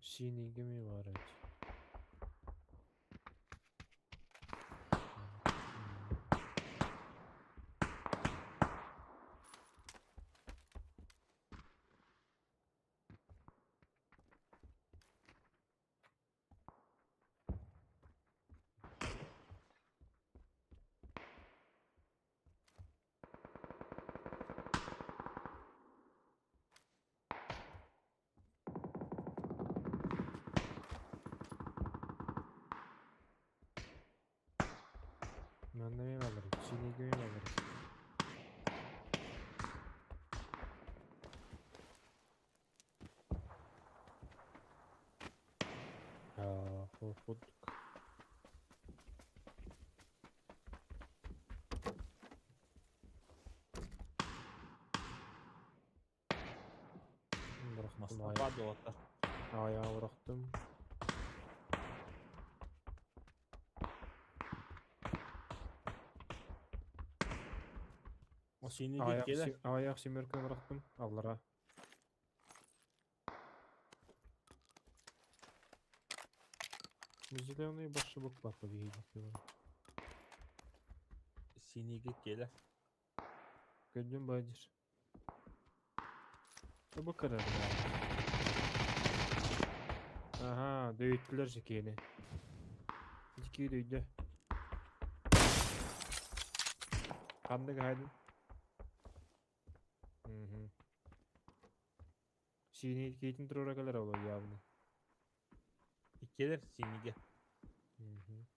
Синий геми бар эти. Манна мен алыр. Синий геми алыр. Кудук. Бырахтым Маста баар уолаттар. Аяğı bıraktım. О синий Аяқ, келе. аяқ семерканы бырахтым. Аллара. Зеленый башыбык бар по виде. Синийге келе. Көдүм бадир. Бу kadar. Aha, дөйттүлөр жекени. Дики дөйдү. Кандай хайдын? Мгм. Синий кейтин турура келер ол явно. Иккелер синийге. Мгм.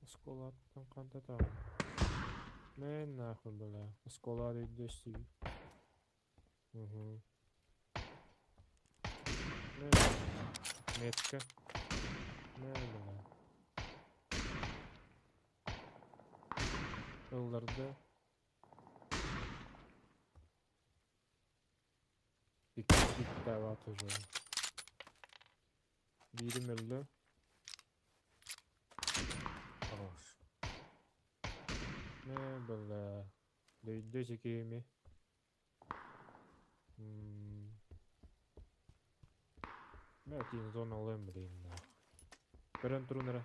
Осколаттан кантата. Мен нахуй бля. Оскола дөйдөстү. Угу. Мен метка. Мен бля. Ылларды. Бик дава тоже. Бирим өлдү. Хорош. Не бля. Дөйдө жекеми. Мен тиин зона алайын блин нахуй. Көрөн турунара.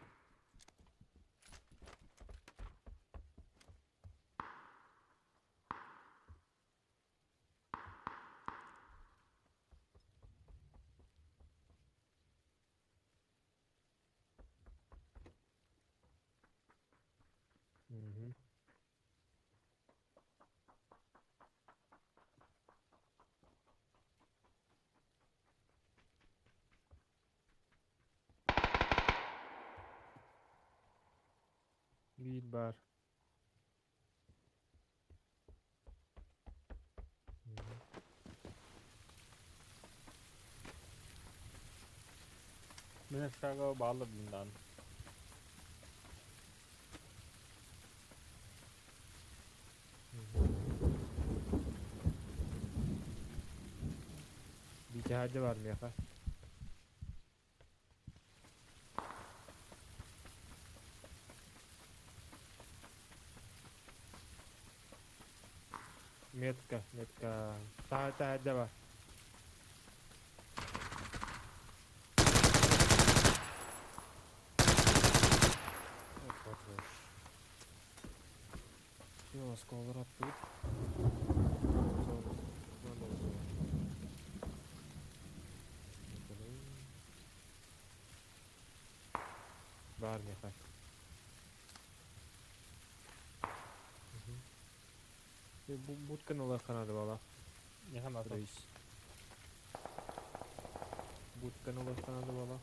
Мгм. Биир баар. Мен шага bağlı bundan. Биир бар миэхэ. Метка, метка. Таһырдьа бар. Хорош. Все, осколок аттыбыт. Баар миэхэ. Будканы ылыахха наада буолла. Не надо. Будканы ылыахха наада буолла.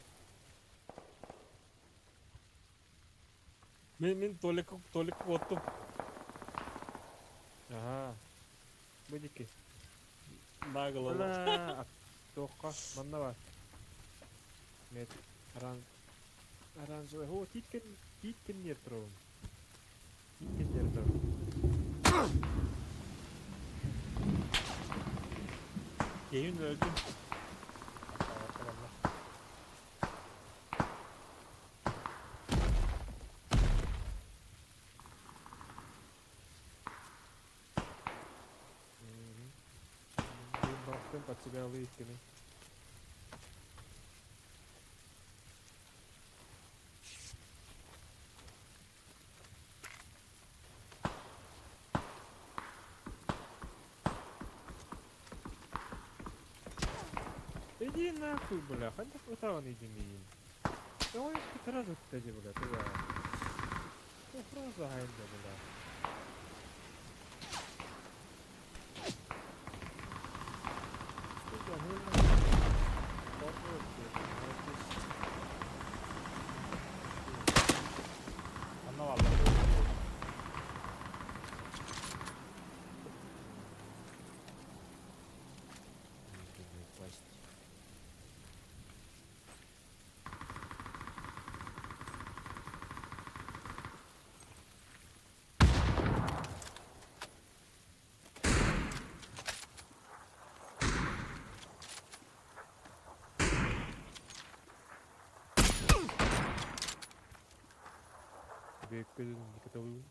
Мин Толик Толик оттум. Ага. Бу дики. Нагло. Бля, туохха манна бар. Мет оранжевый. О, титкин, титкин нер турабын. Титкин нер турабын. Кейин öldüm. Мен бақтым под себя улыбками. Иди нахуй, бля, ханта хватало иди миин. Давай сразу кстати, бля, туда. Ну, сразу гайнда, бля. Что за Анна валла. Büyük gözün dikkat alıyorum.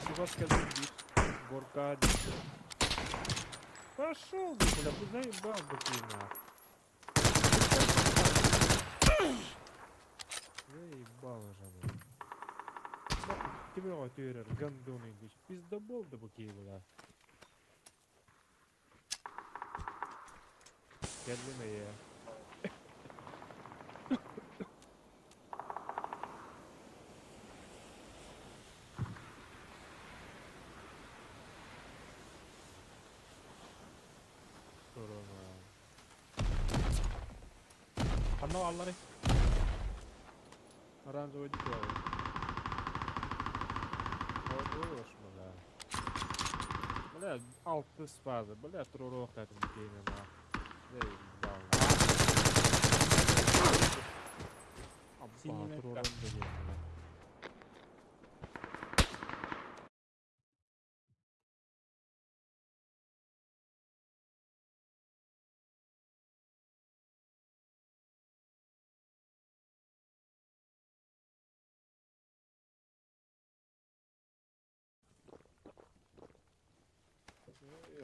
Чувак bir горка. Пошел ты, бля, заебал бы ты на. Заебал уже, бля. Тебе отверер, гандоны, пиздобол да буки, бля. Geldim ya. Korona. Анна валлары. Оранжевый дикий. Хорош, бля. Бля, алтыс фаза. Бля, турурук татым кеймен. Заебал. Абба, Синий метка. турурук деген, бля.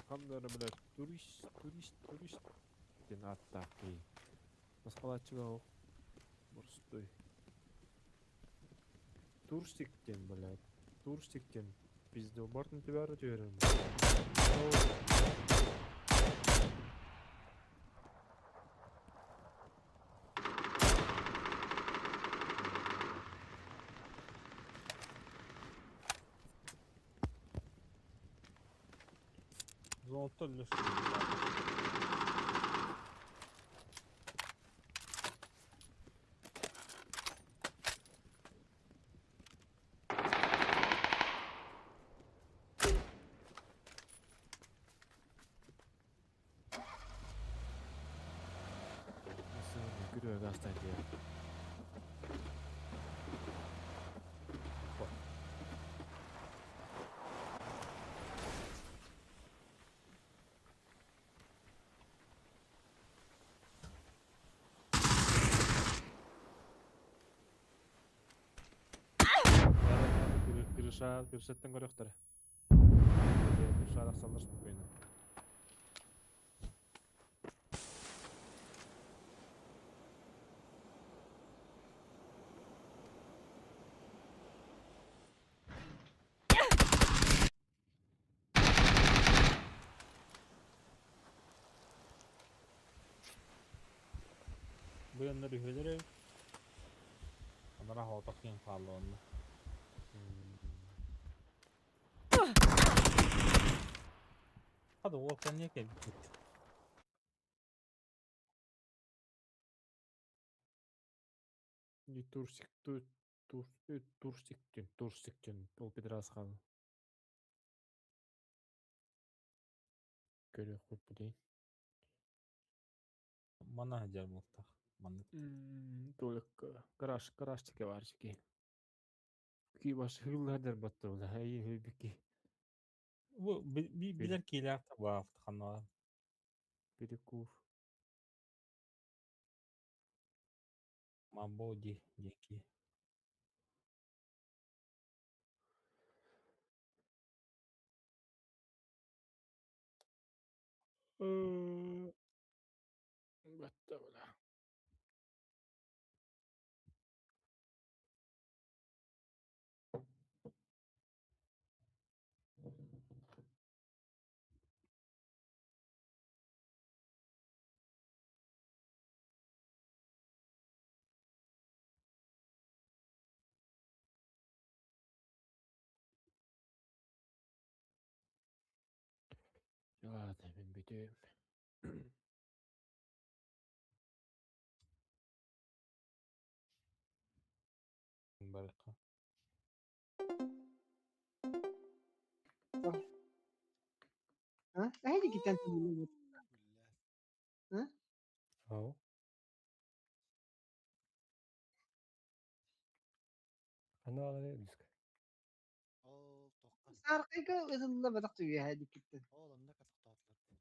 Хамдары, бля, турист, турист, турист. Ден аттақ кей. Басқалачыға Борстой. Турстиктен, бля. Турстиктен. Пизде бартын тебәрі түйерін. Золото лишь. Күрүө гастан диye. Крыша, крышаттан көрөхтөрө. Крыша арахсаллар спокойно. Бу яннар үһүлэр эбит. Анара хоотох киэн хаалла онно. Hadi o niye geldik? Турсик, турсик, турсик, ол педрас хаал. Көрө хуп дей. Мана хажар мултах. Маннык. Толик гараж, гараж теке бар жеке. Ки баш хылладыр баттыр, хай хыбики. Бу билер кийлер табафт хана. Перекур. Мамбо ди деки. Батта бала. Ладно, мен бүтүм. Барыкка. Ha? Эһиги китен Үллэ. Ау. Аны алары диск. Ол тоққа. Саркайга ызылла батак түгө һәди киттен. Ол онна катықтаатылар.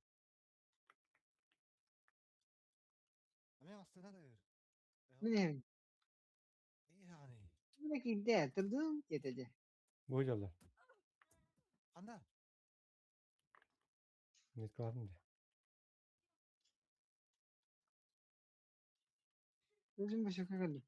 Амен астына да өр. Мин эм. Яғни. Мин килде турдум кетеде. Бу жалар. Қанда? Нет кылатын де. Өзүм башка келдим.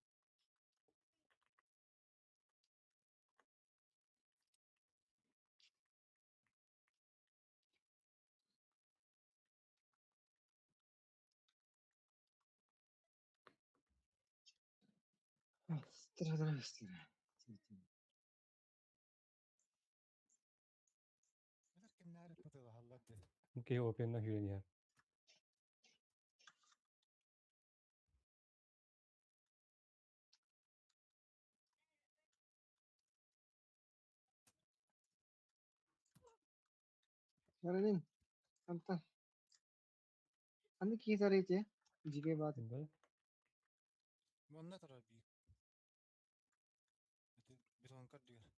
Страдра стра. Билер кимнәр пытыла халлады. Ке опенна хүрен яр. Баранин. Анта. Аны ки сарыйте. Жиге бат. Да? Монна тара би. Эти бетон кар дигер.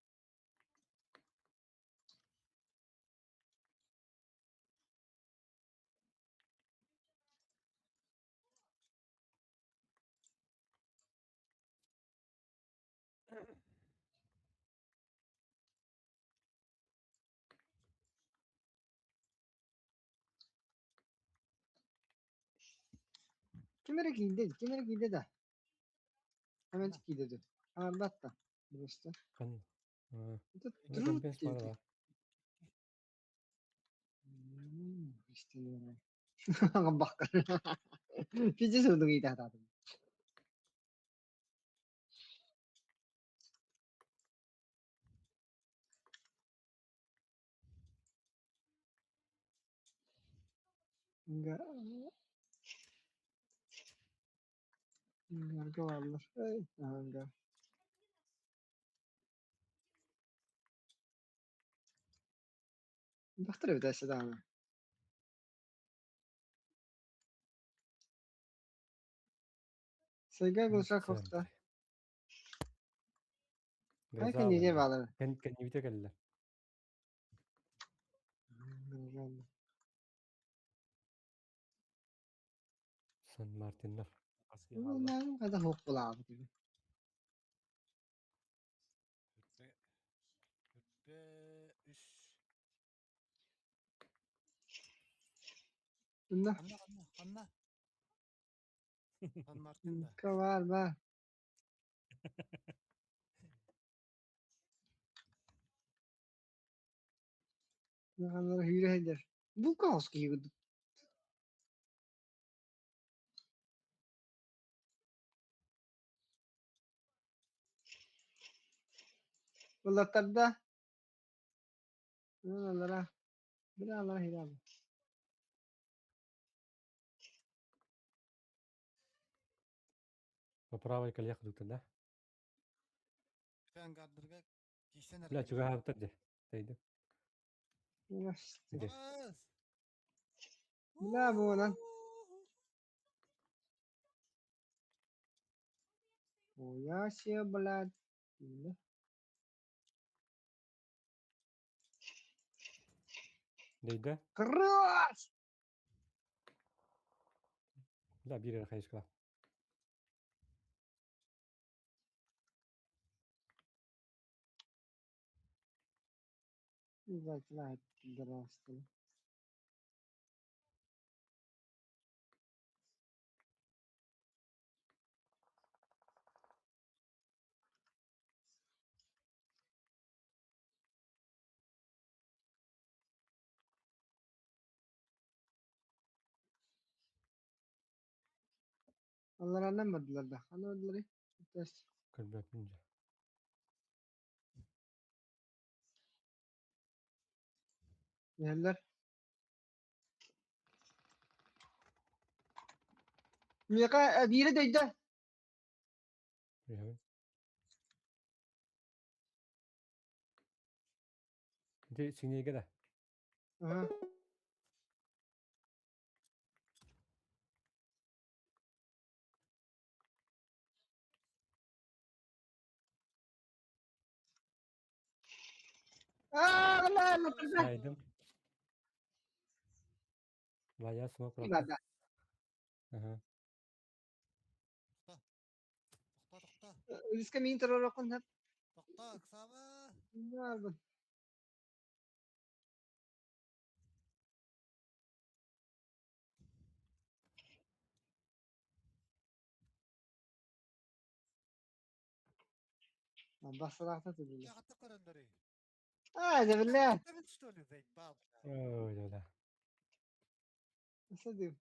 Кимере кийде, кимере кийде да. Hemen кийде ду. Албатта. Просто. Кан. Это Рекомпенс труд. бар да. Истин. Баккар. Пиздец удугита татым. Ангарга бааллар. Эй, ангар. Бахтар эбит өссө даҕаны. Сайга Глушаковта. Ай кэннигэ баалар. Кэннибитэ кэллэ. Сан Мартиннар. Хайда хуох булаабыт Үс. Ханна? Ханна, ханна, ханна? Сан Мартин да. Баар, баар. Ханнара hüyre heder. Bu kaos киһи курдук. Улаттарда. Алара. Бля, алара хирабы. По правой колеях идут, да? Ангардырга кисэн Бля, чугаһаабыттар дьэ. Тайды. Где? Бля, буонан. Хуя себе, блядь. Дэйдэ. Крас! Бля, биир эрэ хайыскала. Здравствуй. Алларанан бардылар да. Хана бардылар? Тас. Көрбөппүн дьэ. Иһэллэр. Миэхэ биирэ дөйдө. Иһэбин. Ити синиэгэ да. Аха. Аа, ла, ла, ла. Айдым. Вая смок Бада. Ага. Тохто, тохто. Үскә мин торорокун хап. Тохто, Оксана. Набы. Басыракта түбүлө. Яғатты көрөндөрү. А, да бля. Что ли, заебал? Ой, да, да. Садим.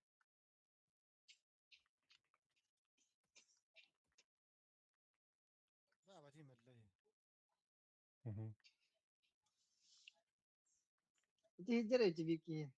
Да, Вадим, эллей. Угу. Ти деречи бики.